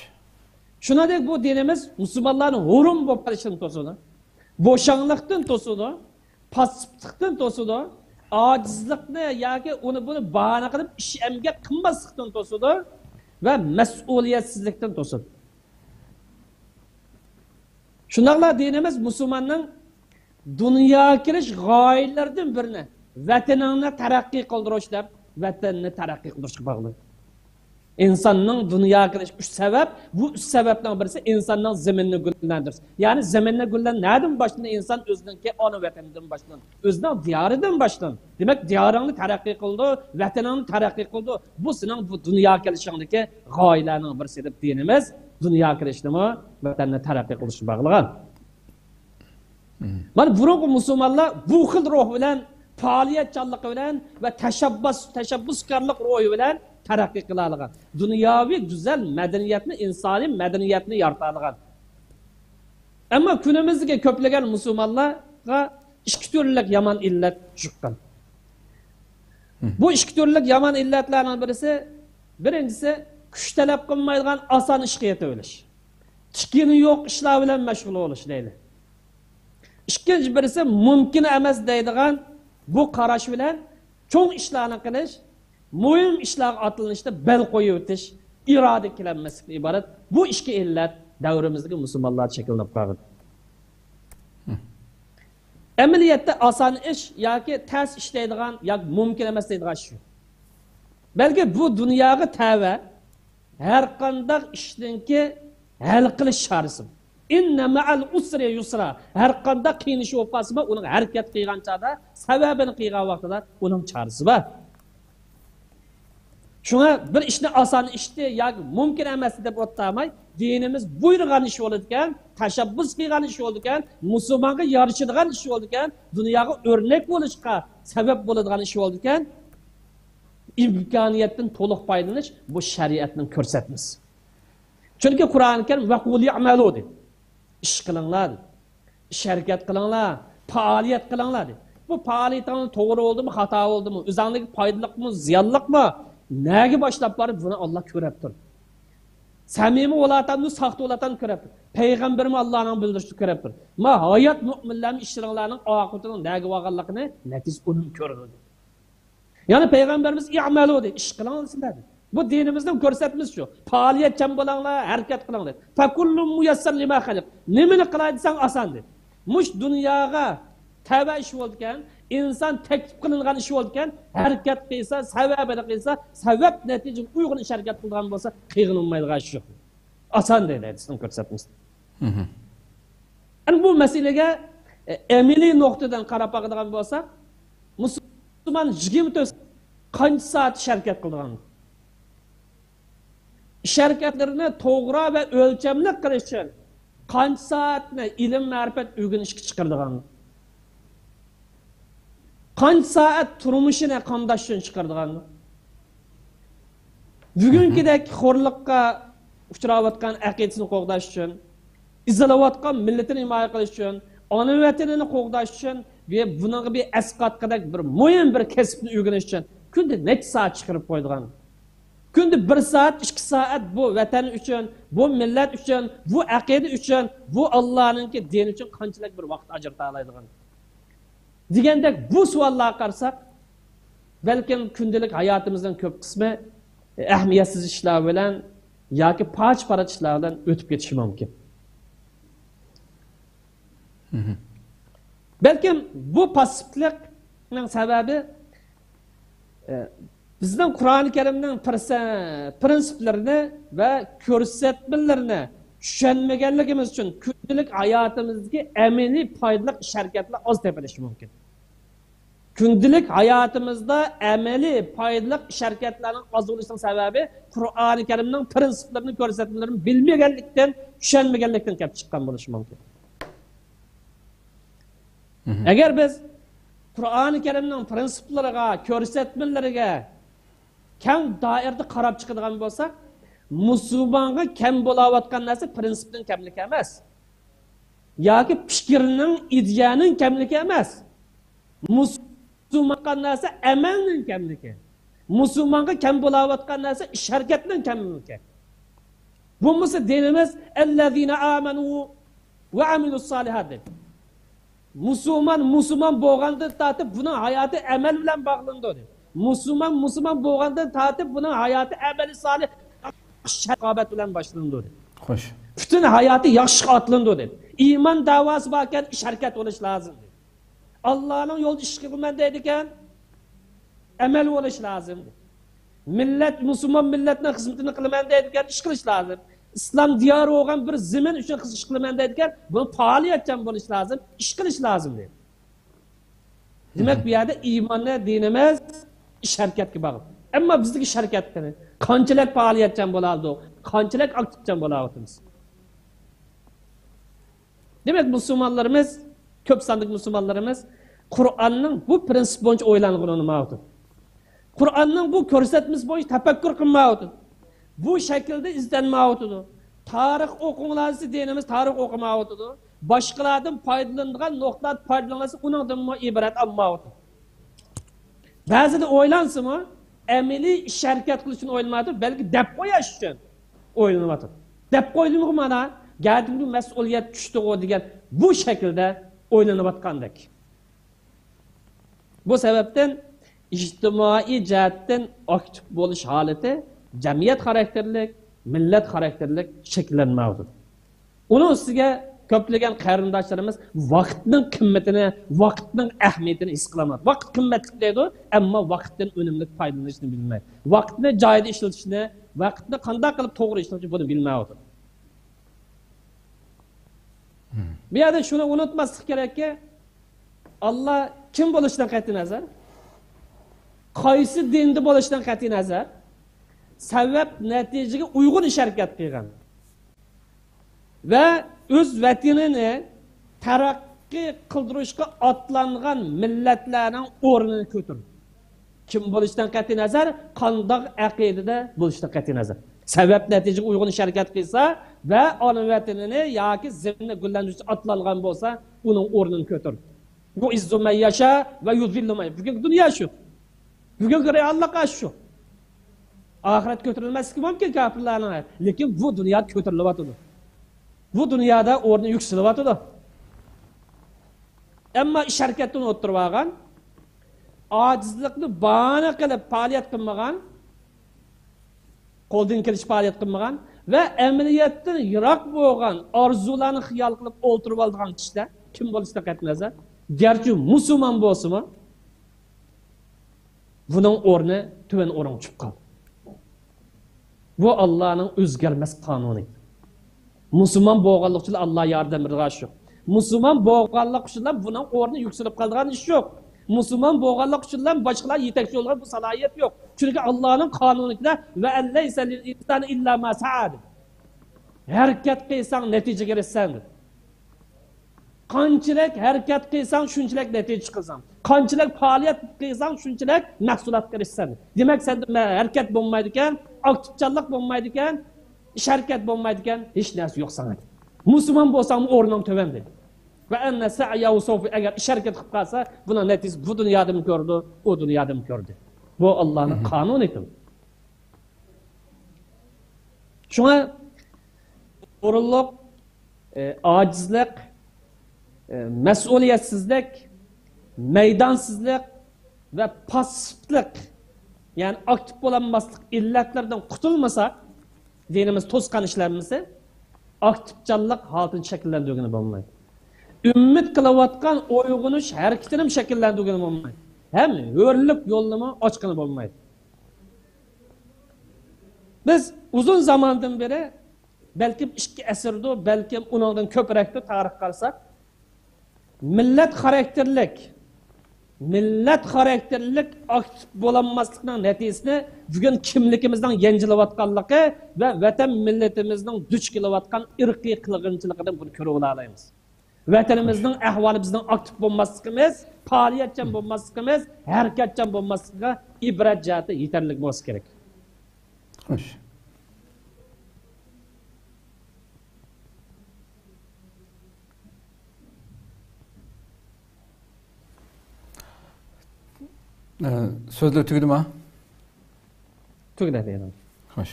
شۇنىڭدەك بۇ دىنىمىز مۇسۇلمانلارنى ھۇرۇن بولۇپ قېلىشتىن توسىدۇ. بوشاڭلىقتىن توسىدۇ. پاسسىپلىقتىن توسىدۇ. ئاجىزلىقنى ياكى ئۇنى بۇنى باھانە قىلىپ ئىش ئەمگەك قىلماسلىقتىن توسىدۇ ۋە مەسئۇلىيەتسىزلىكتىن توسىدۇ. شۇنداقلا دىنىمىز مۇسۇلماننىڭ دۇنياغا كېلىش غايىلىرىدىن بىرىنى، ۋەتىنىڭنى تەرەققىي قىلدۇرۇش دەپ، ۋەتەننى تەرەققىي قىلدۇرۇشقا باغلىدى. ئىنساننىڭ دۇنياغا كېلىش ئۈچ سەۋەب، بۇ ئۈچ سەۋەبنىڭ بىرسى ئىنساننىڭ زېمىننى گۈللەندۈرۈش. يەنى زېمىننى گۈللەن نەدىن باشلىنىدۇ؟ ئىنسان ئۆزىنىڭكى ئانا ۋەتىنىدىن باشلىنىدۇ، ئۆزىنىڭ دىيارىدىن باشلىنىدۇ. دېمەك، دىيارىڭنى تەرەققىي قىلىدۇ، ۋەتىنىڭنى تەرەققىي قىلىدۇ. بۇ سېنىڭ بۇ دۇنياغا كېلىشىڭدىكى غايىلەرنىڭ بىرسى دەپ دىنىمىز دۇنياغا كېلىشنىمۇ ۋەتەننى تەرەققىي قىلىشقا باغلىغان. مانا بۇرۇنقى مۇسۇلمانلار بۇ خىل روھ بىلەن، پائالىيەتچانلىقى بىلەن ۋە تەشەببۇس، تەشەببۇسكارلىق روھى بىلەن تەرەققىي قىلالىغان. دۇنياۋى گۈزەل مەدەنىيەتنى، ئىنسانىي مەدەنىيەتنى يارىتالىغان. ئەمما كۈنىمىزدىكى كۆپلىگەن مۇسۇلمانلارغا ئىككى تۈرلۈك يامان ئىللەت يۇققان. بۇ ئىككى تۈرلۈك يامان ئىللەتلەرنىڭ بىرسى، بىرىنچىسى، كۈچ تەلەپ قىلمايدىغان ئاسان ئىشقا يېتىۋېلىش. تىكىنى يوق ئىشلار بىلەن مەشغۇل بولۇش دەيلى. ئىككىنچى بىرسى مۇمكىن ئەمەس دەيدىغان بۇ قاراش بىلەن چوڭ ئىشلارنى قىلىش، مۇھىم ئىشلارغا ئاتلىنىشتا بەل قويۇۋېتىش، ئىرادە كېلەلمەسلىكتىن ئىبارەت بۇ ئىككى ئىللەت دەۋرىمىزدىكى مۇسۇلمانلاردا شەكىللىنىپ قالغان. ئەمەلىيەتتە ئاسان ئىش ياكى تەس ئىش دەيدىغان ياكى مۇمكىن ئەمەس دەيدىغان ئىش يوق. بەلكى بۇ دۇنياغا تەۋە ھەر قانداق ئىشنىڭكى ھەل قىلىش چارىسى. ئىننە مەئەل ئۇسرى يۇسرا. ھەر قانداق قىيىن ئىش بولۇپ قالسىمۇ، ئۇنىڭ ھەرىكەت قىلغان چاغدا، سەۋەبىنى قىلغان ۋاقتىدا ئۇنىڭ چارىسى بار. شۇڭا بىر ئىشنى ئاسان ئىشتى ياكى مۇمكىن ئەمەس دەپ ئوتتاماي، دىنىمىز بۇيرۇغان ئىش بولىدىكەن، تەشەببۇس قىلغان ئىش بولىدىكەن، مۇسۇلمانغا يارىشىدىغان ئىش بولىدىكەن، دۇنياغا ئۆرنەك بولۇشقا سەۋەب بولىدىغان ئىش بولىدىكەن، ئىمكانىيەتتىن تولۇق پايدىلىنىش بۇ شەرىئەتنىڭ كۆرسەتمىسى. چۈنكى قۇرئان كەرىم «ۋەقۇلۇ ئەمەلۇ» دېدى. ئىش قىلىڭلار دېدى. ئىش ھەرىكەت قىلىڭلار، پائالىيەت قىلىڭلار دېدى. بۇ پائالىيىتىڭلار توغرا بولدىمۇ، خاتا بولدىمۇ، ئۆزەڭلىككە پايدىلىقمۇ، زىيانلىقمۇ، نەگە باشلاپ بارىدۇ، بۇنى ئاللا كۆرۈپ تۇرىدۇ. سەمىمىي بولاتامدۇ، ساختا بولاتامدۇ كۆرەپ تۇر. پەيغەمبەرمۇ ئاللانىڭ بىلدۈرۈشىنى كۆرەپ تۇر. ما ھايات مۆمىنلەرمۇ ئىشلىرىڭلارنىڭ ئاقىۋىتىنىڭ نەگە بارغانلىقىنى نەتىجە ئۇنىڭ كۆرىدۇ. يەنى پەيغەمبىرىمىز ئىئمەلۇ دېدى، ئىش قىلىڭلار سىلەر دېدى. بۇ دىنىمىزنىڭ كۆرسەتمىسى شۇ. پائالىيەتچان بولۇڭلار، ھەرىكەت قىلىڭلار دېدى. فەكۇللۇن مۇيەسسەر لىما خۇلىق. نېمىنى قىلاي دېسەڭ ئاسان دېدى. مۇش دۇنياغا تەۋە ئىش بولىدىكەن، ئىنسان تەكلىپ قىلىنغان ئىش بولىدىكەن، ھەرىكەت قىلسا، سەۋەبىنى قىلسا، سەۋەب نەتىجىگە ئۇيغۇن ئىش ھەرىكەت قىلىدىغان بولسا، قىيغىنىلمايدىغان ئىش يوق. ئاسان دېدى ھەدىسنىڭ كۆرسەتمىسى. مھم. ئەنە بۇ مەسىلىگە، ئە، ئەمەلىي نۇقتىدىن قاراپ باقىدىغان بولساق، مۇسۇلمان يىگىرمە تۆت قانچە سائەت ئىش ھەرىكەت قىلىدىغان؟ ئىش ھەرىكەتلىرىنى توغرا ۋە ئۆلچەملىك قىلىش ئۈچۈن قانچە سائەتنى ئىلىم مەرىپەت ئۆگىنىشكە چىقىرىدىغان؟ قانچە سائەت تۇرمۇشىنى قامداش ئۈچۈن چىقىرىدىغان؟ بۈگۈنكىدەك خورلۇققا ئۇچراۋاتقان ئەقىدىسىنى قوغداش ئۈچۈن، ئېزىلىۋاتقان مىللىتىنى ھىمايە قىلىش ئۈچۈن، ئانا ۋەتىنىنى قوغداش ئۈچۈن ۋە بۇنىڭغا بىر ئەسقاتقۇدەك بىر مۇھىم بىر كەسىپنى ئۆگىنىش ئۈچۈن كۈندە نەچچە سائەت چىقىرىپ قويىدىغان؟ كۈندە بىر سائەت، ئىككى سائەت بۇ ۋەتەن ئۈچۈن، بۇ مىللەت ئۈچۈن، بۇ ئەقىدە ئۈچۈن، بۇ ئاللانىڭكى دىنى ئۈچۈن قانچىلىك بىر ۋاقىت ئاجرىتالايدىغان؟ دېگەندەك بۇ سوئاللارغا قارىساق، بەلكىم كۈندىلىك ھاياتىمىزنىڭ كۆپ قىسمى ئەھمىيەتسىز ئىشلار بىلەن ياكى پارچە-پارچە ئىشلار بىلەن ئۆتۈپ كېتىشى مۇمكىن. مھم. بەلكىم بۇ پاسسىپلىقنىڭ سەۋەبى، ئە، بىزنىڭ قۇرئانى كەرىمنىڭ پىرسە-، پىرىنسىپلىرىنى ۋە كۆرسەتمىلىرىنى چۈشەنمىگەنلىكىمىز ئۈچۈن كۈندىلىك ھاياتىمىزدىكى ئەمەلىي پايدىلىق ئىش ھەرىكەتلەر ئاز تېپىلىشى مۇمكىن. كۈندىلىك ھاياتىمىزدا ئەمەلىي پايدىلىق ئىش ھەرىكەتلەرنىڭ ئاز بولۇشىنىڭ سەۋەبى قۇرئانى كەرىمنىڭ پىرىنسىپلىرىنى، كۆرسەتمىلىرىنى بىلمىگەنلىكتىن، چۈشەنمىگەنلىكتىن كەپ چىققان بولۇشى مۇمكىن. مھم. ئەگەر بىز قۇرئانى كەرىمنىڭ پىرىنسىپلىرىغا، كۆرسەتمىلىرىگە كەڭ دائىرىدە قاراپ چىقىدىغان بولساق، مۇسۇلمانغا كەم بولاۋاتقان نەرسە پىرىنسىپنىڭ كەملىكى ئەمەس ياكى پىكىرنىڭ، ئىدىيەنىڭ كەملىكى ئەمەس. مۇسۇلمانغا نەرسە ئەمەلنىڭ كەملىكى. مۇسۇلمانغا كەم بولاۋاتقان نەرسە ئىش ھەرىكەتنىڭ كەملىكى. بولمىسا دىنىمىز «ئەللەزىنە ئامەنۇ ۋە ئەمىلۇس سالىھات» دېدى. مۇسۇلمان مۇسۇلمان بولغاندىن تارتىپ بۇنىڭ ھاياتى ئەمەل بىلەن باغلىنىدۇ دېدى. مۇسۇلمان مۇسۇلمان بولغاندىن تارتىپ بۇنىڭ ھاياتى ئەمەلى سالىھ، ياخشى رىقابەت بىلەن باشلىنىدۇ دېدى. خوش. پۈتۈن ھاياتى ياخشىغا ئاتلىنىدۇ دېدى. ئىمان دەۋاسى باركەن ئىش ھەرىكەت بولۇش لازىم دېدى. ئاللانىڭ يولىدا ئىش قىلىمەن دەيدىكەن، ئەمەل بولۇش لازىم. مىللەت، مۇسۇلمان مىللەتنىڭ خىزمىتىنى قىلىمەن دەيدىكەن، ئىش قىلىش لازىم. ئىسلام دىيارى بولغان بىر زېمىن ئۈچۈن ئىش قىلىمەن دەيدىكەن، بۇ پائالىيەتچان بولۇش لازىم، ئىش قىلىش لازىم دېدى. دېمەك، بۇ يەردە ئىماننى، دىنىمىز، ئىش ھەرىكەتكە باغلىق. ئەمما بىزدىكى ئىش ھەرىكەت قېنى؟ قانچىلىك پائالىيەتچان بولالدۇق؟ قانچىلىك ئاكتىپچان بولاۋاتىمىز؟ دېمەك، مۇسۇلمانلىرىمىز، كۆپ ساندىكى مۇسۇلمانلىرىمىز قۇرئاننىڭ بۇ پىرىنسىپ بويىچە ئويلانغىلى ئۇنىمايۋاتىدۇ. قۇرئاننىڭ بۇ كۆرسەتمىسى بويىچە تەپەككۇر قىلمايۋاتىدۇ. بۇ شەكىلدە ئىزدەنمەيۋاتىدۇ. تارىخ ئوقۇڭلار دېسە، دىنىمىز تارىخ ئوقۇمايۋاتىدۇ. باشقىلاردىن پايدىلىنىدىغان نۇقتىلاردا پايدىلىنىڭلار دېسە، ئۇنىڭدىنمۇ ئىبرەت ئالمايۋاتىدۇ. بەزىدە ئويلانسىمۇ، ئەمەلىي ئىش ھەرىكەت قىلىش ئۈچۈن ئويلىمايۋاتىدۇ، بەلكى دەپ قويۇش ئۈچۈن ئويلىنىۋاتىدۇ. دەپ قويدۇمغۇ مانا، گەدىنگە مەسئۇلىيەت چۈشتىغۇ دېگەن بۇ شەكىلدە ئويلىنىۋاتقاندەك. بۇ سەۋەبتىن ئىجتىمائىي جەھەتتىن ئاكتىپ بولۇش ھالىتى جەمئىيەت خاراكتېرلىك، مىللەت خاراكتېرلىك شەكىللەنمەيۋاتىدۇ. ئۇنىڭ ئۈستىگە كۆپلىگەن قېرىنداشلىرىمىز ۋاقىتنىڭ قىممىتىنى، ۋاقىتنىڭ ئەھمىيىتىنى ھېس قىلالمايدۇ. ۋاقىت قىممەتلىك دەيدۇ، ئەمما ۋاقىتتىن ئۈنۈملۈك پايدىلىنىشنى بىلمەيدۇ. ۋاقىتنى جايىدا ئىشلىتىشنى، ۋاقىتنى قانداق قىلىپ توغرا ئىشلىتىشنى بۇنى بىلمەيۋاتىدۇ. بۇ يەردە شۇنى ئۇنتۇماسلىق كېرەككى، ئاللا كىم بولۇشىدىن قەتئىينەزەر، قايسى دىندا بولۇشىدىن قەتئىينەزەر، سەۋەب نەتىجىگە ئۇيغۇن ئىش ھەرىكەت قىلغان ۋە ئۆز ۋەتىنىنى تەرەققىي قىلدۇرۇشقا ئاتلانغان مىللەتلەرنىڭ ئورنىنى كۆتۈردى. كىم بولۇشىدىن قەتئىينەزەر، قانداق ئەقىدىدە بولۇشىدىن قەتئىينەزەر، سەۋەب نەتىجىگە ئۇيغۇن ئىش ھەرىكەت قىلسا ۋە ئانا ۋەتىنىنى ياكى زېمىننى گۈللەندۈرۈشكە ئاتلانغان بولسا، ئۇنىڭ ئورنىنى كۆتۈر. يۇئىززۇ مەن يەشا ۋە يۇزىللۇ مەن يەشا. بۈگۈنكى دۇنيا شۇ. بۈگۈنكى رېئاللىق شۇ. ئاخىرەت كۆتۈرۈلمەسلىكى مۇمكىن كاپىرلارنىڭ، لېكىن بۇ دۇنيادا كۆتۈرۈلۈۋاتىدۇ. بۇ دۇنيادا ئورنى يۈكسىلىۋاتىدۇ. ئەمما ئىش ھەرىكەتتىن ئوتتۇرىغا ئالغان، ئاجىزلىقنى باھانە قىلىپ پائالىيەت قىلمىغان، قولدىن كېلىشىچە پائالىيەت قىلمىغان ۋە ئەمەلىيەتتىن يىراق بولغان، ئارزۇلارنى خىيال قىلىپ ئولتۇرۇۋالىدىغان كىشىلەر كىم بولۇشىدىن قەتئىينەزەر، گەرچە مۇسۇلمان بولسىمۇ، بۇنىڭ ئورنى تۆۋەن ئورۇنغا چۈشۈپ قالدى. بۇ ئاللانىڭ ئۆزگەرمەس قانۇنى. مۇسۇلمان بولغانلىقى ئۈچۈن ئاللا ياردەم بېرىدىغان ئىش يوق. مۇسۇلمان بولغانلىقى ئۈچۈن بۇنىڭ ئورنى يۈكسىلىپ قالىدىغان ئىش يوق. مۇسۇلمان بولغانلىقى ئۈچۈن باشقىلار يېتەكچى بولىدىغان بۇ سالاھىيەت يوق. چۈنكى ئاللانىڭ قانۇنىدا «ۋە ئەن لەيسە لىل ئىنسانى ئىللا ما سەئە» دېدى. ھەرىكەت قىلساڭ نەتىجىگە ئېرىشىسەن دېدى. قانچىلىك ھەرىكەت قىلساڭ، شۇنچىلىك نەتىجە چىقىرىسەن. قانچىلىك پائالىيەت قىلساڭ، شۇنچىلىك مەھسۇلاتقا ئېرىشىسەن. دېمەك، سەندە مە-، ھەرىكەت بولمايدىكەن، ئاكتىپچانلىق بولمايدىكەن، ئىش ھەرىكەت بولمايدىكەن، ھېچ نەرسە يوق ساڭا. مۇسۇلمان بولساڭمۇ ئورنۇڭ تۆۋەن دېدى. ۋە ئەننە سەئيەھۇ سەۋفە، ئەگەر ئىش ھەرىكەت قىلىپ قالسا، بۇنىڭ نەتىجىسى بۇ دۇنيادىمۇ كۆرىدۇ، ئۇ دۇنيادىمۇ كۆردى. بۇ ئاللانىڭ قانۇنى. شۇڭا ئورۇنلۇق، ئە، ئاجىزلىق، ئە، مەسئۇلىيەتسىزلىك، مەيدانسىزلىق ۋە پاسسىپلىق، يەنى ئاكتىپ بولالماسلىق ئىللەتلىرىدىن قۇتۇلمىساق، دىنىمىز توسقان ئىشلەنمىسە، ئاكتىپچانلىق ھالىتىنى شەكىللەندۈرگىلى بولمايدۇ. ئۈمىد قىلىۋاتقان ئويغىنىش ھەرىكىتىنى شەكىللەندۈرگىلى بولمايدۇ. ھەم ھۆرلۈك يولىنىمۇ ئاچقىلى بولمايدۇ. بىز ئۇزۇن زاماندىن بېرى، بەلكىم ئىككى ئەسىردۇ، بەلكىم ئۇنىڭدىن كۆپرەكتۇ، تارىخقا قارىساق، مىللەت خاراكتېرلىك، مىللەت خاراكتېرلىك ئاكتىپ بولالماسلىقنىڭ نەتىجىسىنى بۈگۈن كىملىكىمىزنىڭ يانجىلىۋاتقانلىقى ۋە ۋەتەن مىللىتىمىزنىڭ دۇچ كېلىۋاتقان ئىرقىي قىرغىنچىلىقىدىن بۇنى كۆرۈۋالالايمىز. ۋەتىنىمىزنىڭ ئەھۋالى بىزنىڭ ئاكتىپ بولماسلىقىمىز، پائالىيەتچان بولماسلىقىمىز، ھەرىكەتچان بولماسلىقىغا ئىبرەت جەھەتتە يېتەرلىك بولسا كېرەك. خوش. ئە، سۆزلەر تۈگىدىما؟ تۈگىدى دېگەن. خوش.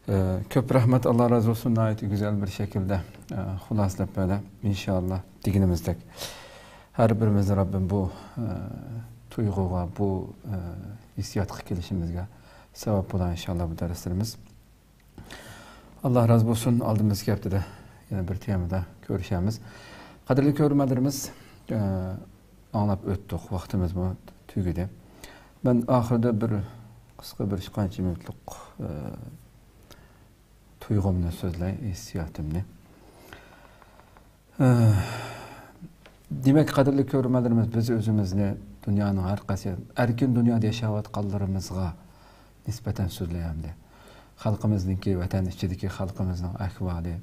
ئە، كۆپ رەھمەت، ئاللا رازى بولسۇن. ناھايىتى گۈزەل بىر شەكىلدە، ئە، خۇلاسىلەپ بەردى. ئىنشاللا، دېگىنىمىزدەك، ھەر بىرىمىزنى رەببىم بۇ، ئە، تۇيغۇغا، بۇ، ئە، ھېسسىياتقا كېلىشىمىزگە سەۋەب بولا، ئىنشاللا، بۇ دەرسلىرىمىز. ئاللا رازى بولسۇن. ئالدىمىزدىكى ھەپتىدە يەنە بىر تېمىدا كۆرۈشەرمىز. قەدىرلىك كۆرۈرمەنلىرىمىز، ئە، ئاڭلاپ ئۆتتۇق، ۋاقتىمىزمۇ تۈگىدى. مەن ئاخىرىدا بىر قىسقا، بىر قانچە مىنۇتلۇق، ئە، تۇيغۇمنى سۆزلەي، ھېسسىياتىمنى. ئە، دېمەك، قەدىرلىك كۆرۈرمەنلىرىمىز، بىز ئۆزىمىزنى دۇنيانىڭ ھەر قايسى، ئەركىن دۇنيادا ياشاۋاتقانلىرىمىزغا نىسبەتەن سۆزلەيمىز. خەلقىمىزنىڭكى، ۋەتەن ئىچىدىكى خەلقىمىزنىڭ ئەھۋالى،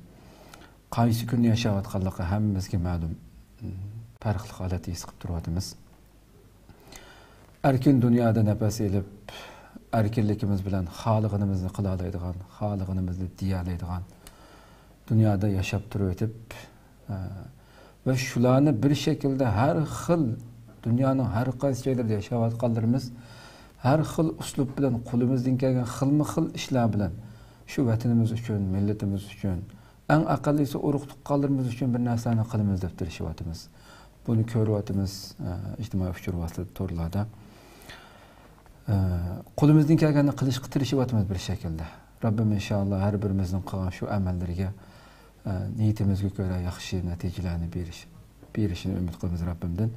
قايسى كۈندە ياشاۋاتقانلىقى ھەممىمىزگە مەلۇم. پەرقلىق ھالەتتە ھېس قىلىپ تۇرۇۋاتىمىز. ئەركىن دۇنيادا نەپەس ئېلىپ، ئەركىنلىكىمىز بىلەن خالىغىنىمىزنى قىلالايدىغان، خالىغىنىمىزنى دېيەلەيدىغان دۇنيادا ياشاپ تۇرۇۋېتىپ، ئە، ۋە شۇلارنى بىر شەكىلدە ھەر خىل، دۇنيانىڭ ھەر قايسى جايلىرىدا ياشاۋاتقانلىرىمىز ھەر خىل ئۇسلۇب بىلەن، قولىمىزدىن كەلگەن خىلمۇ خىل ئىشلار بىلەن شۇ ۋەتىنىمىز ئۈچۈن، مىللىتىمىز ئۈچۈن، ئەڭ ئەقەللىسى ئۇرۇق تۇغقانلىرىمىز ئۈچۈن بىر نەرسىلەرنى قىلىمىز دەپ تىرىشىۋاتىمىز. بۇنى كۆرۈۋاتىمىز، ئە، ئىجتىمائىي ئۇچۇر ۋاسىتە تورلاردا. ئە، قولىمىزدىن كەلگەننى قىلىشقا تىرىشىۋاتىمىز بىر شەكىلدە. رەببىم ئىنشاللا ھەر بىرىمىزنىڭ قىلغان شۇ ئەمەللىرىگە، ئە، نىيىتىمىزگە كۆرە ياخشى نەتىجىلەرنى بېرىش، بېرىشىنى ئۈمىد قىلىمىز رەببىمدىن.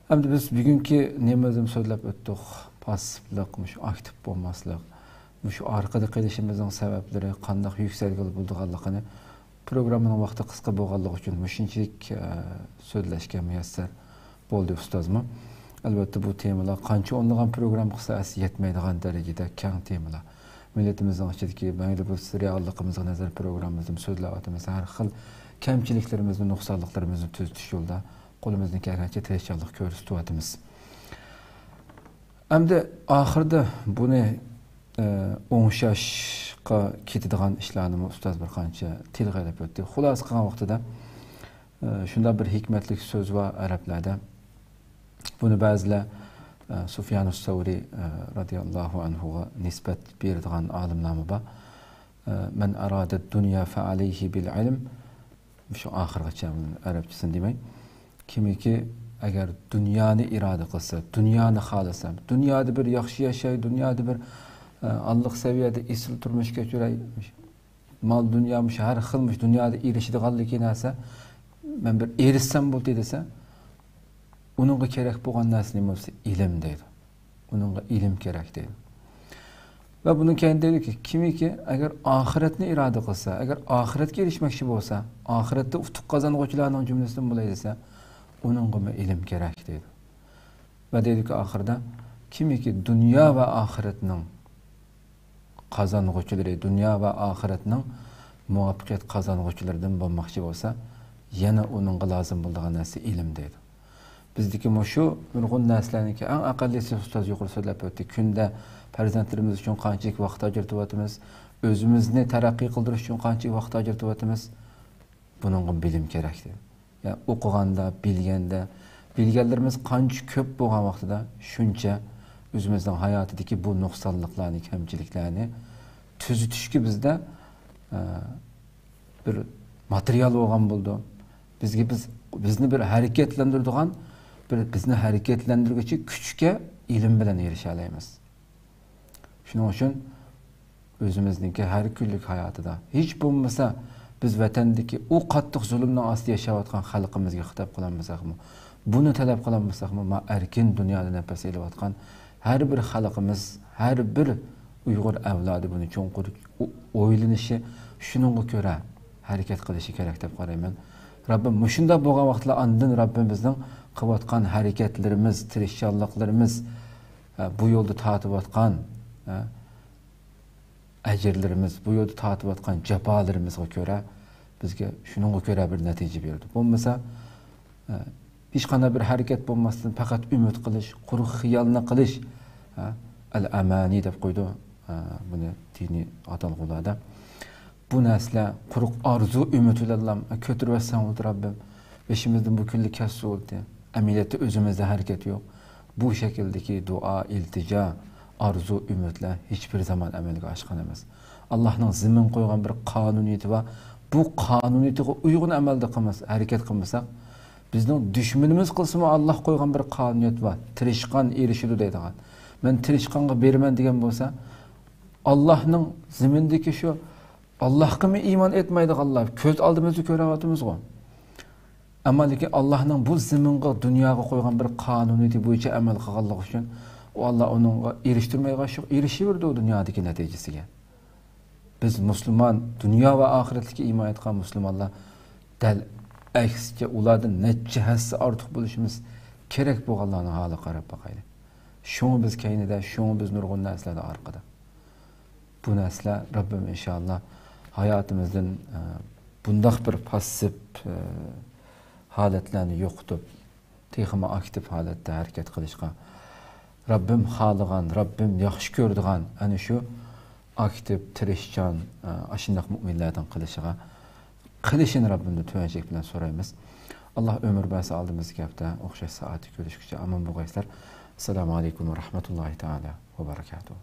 ئەمدى بىز بۈگۈنكى نېمىدىن سۆزلەپ ئۆتتۇق؟ پاسسىپلىق، مۇشۇ ئاكتىپ بولماسلىق، مۇشۇ ئارقىدا قېلىشىمىزنىڭ سەۋەبلىرى، قانداق يۈكسەلگىلى بولىدىغانلىقىنى پروگراممىنىڭ ۋاقتى قىسقا بولغانلىقى ئۈچۈن مۇشۇنچىلىك، ئە، سۆزلەشكە مۇيەسسەر بولدى ئۇستازمۇ. ئەلۋەتتە، بۇ تېمىلار قانچە ئونلىغان پروگرامما قىلسا ئەس يەتمەيدىغان دەرىجىدە كەڭ تېمىلار. مىللىتىمىزنىڭ ئىچىدىكى مەڭگۈ بىز رېئاللىقىمىزغا نەزەر پروگراممىمىزدا سۆزلەۋاتىمىز. ھەر خىل كەمچىلىكلىرىمىزنى، نۇقسانلىقلىرىمىزنى تۈزىتىش يولىدا قولىمىزدىن كەلگەنچە تىرىشچانلىق كۆرسىتىۋاتىمىز. ئەمدى ئاخىرىدا بۇنى، ئە، ئوڭشاشقا كېتىدىغان ئىشلارنىمۇ ئۇستاز بىر قانچە تىلغا ئېلىپ ئۆتتى. خۇلاسە قىلغان ۋاقتىدا، ئە، شۇنداق بىر ھېكمەتلىك سۆز بار ئەرەبلەردە. بۇنى بەزىلەر سۇفيانۇس سەۋرى رەزىياللاھۇ ئەنھۇغا نىسبەت بېرىدىغان ئالىملارمۇ بار. مەن ئارادە دۇنيا فەئەلەيھى بىل ئىلم. شۇ ئاخىرغىچە ئەرەبچىسىنى دېمەي. كىمكى ئەگەر دۇنيانى ئىرادە قىلسا، دۇنيانى خالىسا، دۇنيادا بىر ياخشى ياشاي، دۇنيادا بىر ئاللىق سەۋىيەدە ئېسىل تۇرمۇش كەچۈرەي، مال دۇنيا، مۇشۇ ھەر خىل مۇشۇ دۇنيادا ئېرىشىدىغانلىكى نەرسە، مەن بىر ئېرىشسەم بولدى دېسە، ئۇنىڭغا كېرەك بولغان نەرسە نېمە بولسا، ئىلىم دەيدۇ. ئۇنىڭغا ئىلىم كېرەك دەيدۇ. ۋە بۇنىڭ كەينىدە دەيدۇكى، كىمكى ئەگەر ئاخىرەتنى ئىرادە قىلسا، ئەگەر ئاخىرەتكە ئېرىشمەكچى بولسا، ئاخىرەتتە ئۇتۇق قازانغۇچىلارنىڭ جۈملىسىدىن بولاي دېسە، ئۇنىڭغىمۇ ئىلىم كېرەك دەيدۇ. ۋە دەيدۇكى ئاخىرىدا، كىمكى دۇنيا ۋە ئاخىرەتنىڭ قازانغۇچىلىرى، دۇنيا ۋە ئاخىرەتنىڭ مۇۋەپپەقىيەت قازانغۇچىلىرىدىن بولماقچى بولسا، يەنە ئۇنىڭغا لازىم بولىدىغان نەرسە ئىلىم دەيدۇ. بىزدىكى مۇشۇ نۇرغۇن نەرسىلەرنىڭكى ئەڭ ئەقەللىسى، ئۇستاز يۇقىرى سۆزلەپ ئۆتتى. كۈندە پەرزەنتلىرىمىز ئۈچۈن قانچىلىك ۋاقىت ئاجرىتىۋاتىمىز، ئۆزىمىزنى تەرەققىي قىلدۇرۇش ئۈچۈن قانچىلىك ۋاقىت ئاجرىتىۋاتىمىز، بۇنىڭغا بىلىم كېرەك دەيدۇ. يەنى ئوقۇغاندا، بىلگەندە، بىلگەنلىرىمىز قانچە كۆپ بولغان ۋاقتىدا شۇنچە ئۆزىمىزنىڭ ھاياتىدىكى بۇ نۇقسانلىقلارنى، كەمچىلىكلەرنى تۈزىتىشكە بىزدە، ئە، بىر ماتېرىيال بولغان بولىدۇ. بىزگە بىز، بىزنى بىر ھەرىكەتلەندۈرىدىغان، بىر بىزنى ھەرىكەتلەندۈرگۈچى كۈچكە ئىلىم بىلەن ئېرىشەلەيمىز. شۇنىڭ ئۈچۈن ئۆزىمىزنىڭكى ھەر كۈنلۈك ھاياتىدا، ھېچ بولمىسا بىز ۋەتەندىكى ئۇ قاتتىق زۇلۇمنىڭ ئاستىدا ياشاۋاتقان خەلقىمىزگە خىتاب قىلالمىساقمۇ، بۇنى تەلەپ قىلالمىساقمۇ، ما ئەركىن دۇنيادا نەپەس ئېلىۋاتقان ھەر بىر خەلقىمىز، ھەر بىر ئۇيغۇر ئەۋلادى بۇنى چوڭقۇر ئو-، ئويلىنىشى، شۇنىڭغا كۆرە ھەرىكەت قىلىشى كېرەك دەپ قارايمەن. رەببىم مۇشۇنداق بولغان ۋاقىتلار ئاندىن رەببىم بىزنىڭ قىلىۋاتقان ھەرىكەتلىرىمىز، تىرىشچانلىقلىرىمىز، ئە، بۇ يولدا تارتىۋاتقان، ئە، ئەجىرلىرىمىز، بۇ يولدا تارتىۋاتقان جاپالىرىمىزغا كۆرە، بىزگە شۇنىڭغا كۆرە بىر نەتىجە بېرىدۇ. بولمىسا، ئە، ھېچقانداق بىر ھەرىكەت بولماستىن، پەقەت ئۈمىد قىلىش، قۇرۇق خىيالنى قىلىش، ئە، ئەل ئەمانى دەپ قويىدۇ، ئە، بۇنى دىنىي ئاتالغۇلاردا. بۇ نەرسىلەر قۇرۇق ئارزۇ، ئۈمىد بىلەنلا، ئە، كۆتۈرۈۋەتسەڭ بولدى، رەببىم. بېشىمىزدىن بۇ كۈنلۈك كەتسە بولدى. ئەمەلىيەتتە ئۆزىمىزدە ھەرىكەت يوق. بۇ شەكىلدىكى دۇئا، ئىلتىجا، ئارزۇ، ئۈمىدلەر ھېچبىر زامان ئەمەلگە ئاشقان ئەمەس. ئاللاھنىڭ زېمىن قويغان بىر قانۇنىيىتى بار. بۇ قانۇنىيىتىغا ئۇيغۇن ئەمەلدە قىلماس-، ھەرىكەت قىلمىساق، بىزنىڭ دۈشمىنىمىز قىلسىمۇ، ئاللاھ قويغان بىر قانۇنىيەت بار. تىرىشقان ئېرىشىدۇ دەيدىغان. مەن تىرىشقانغا بېرىمەن دېگەن بولسا، ئاللاھنىڭ زېمىندىكى شۇ، ئاللاھقىمۇ ئىمان ئېيتمايدىغانلار كۆز ئالدىمىزدا كۆرۈۋاتىمىزغۇ. ئەمما لېكىن ئاللاھنىڭ بۇ زېمىنغا، دۇنياغا قويغان بىر قانۇنىيىتى بويىچە ئەمەل قىلغانلىقى ئۈچۈن، ئۇ ئاللاھ ئۇنىڭغا ئېرىشتۈرمەيدىغان شۇ، ئېرىشىۋېرىدۇ دۇنيادىكى نەتىجىسىگە. بىز مۇسۇلمان، دۇنيا ۋە ئاخىرەتلىككە ئىمان ئېيتقان مۇسۇلمانلار دەل ئەكسىچە، ئۇلاردىن نەچچە ھەسسە ئارتۇق بولۇشىمىز كېرەك بولغانلارنىڭ ھالىغا قاراپ باقايلى. شۇڭا بىز كەينىدە، شۇڭا بىز نۇرغۇن نەرسىلەردە ئارقىدا. بۇ نەرسىلەر رەببىم ئىنشائاللا ھاياتىمىزدىن، ئە، بۇنداق بىر پاسسىپ، ئە، ھالەتلەرنى يوقىتىپ، تېخىمۇ ئاكتىپ ھالەتتە ھەرىكەت قىلىشقا، رەببىم خالىغان، رەببىم ياخشى كۆرىدىغان ئەنە شۇ ئاكتىپ، تىرىشچان، ئە، ئاشۇنداق مۆمىنلەردىن قىلىشىغا، قىلىشىنى رەببىمدىن تۆۋەن چەك بىلەن سورايمىز. ئاللاھ ئۆمۈر بەرسە، ئالدىمىزدىكى ھەپتە ئوخشاش سائەتتە كۆرۈشكىچە ئامان بولغايسىلەر. ئەسسالامۇ ئەلەيكۇم ۋە رەھمەتۇللاھى تائالا ۋە بەرىكاتۇھۇ.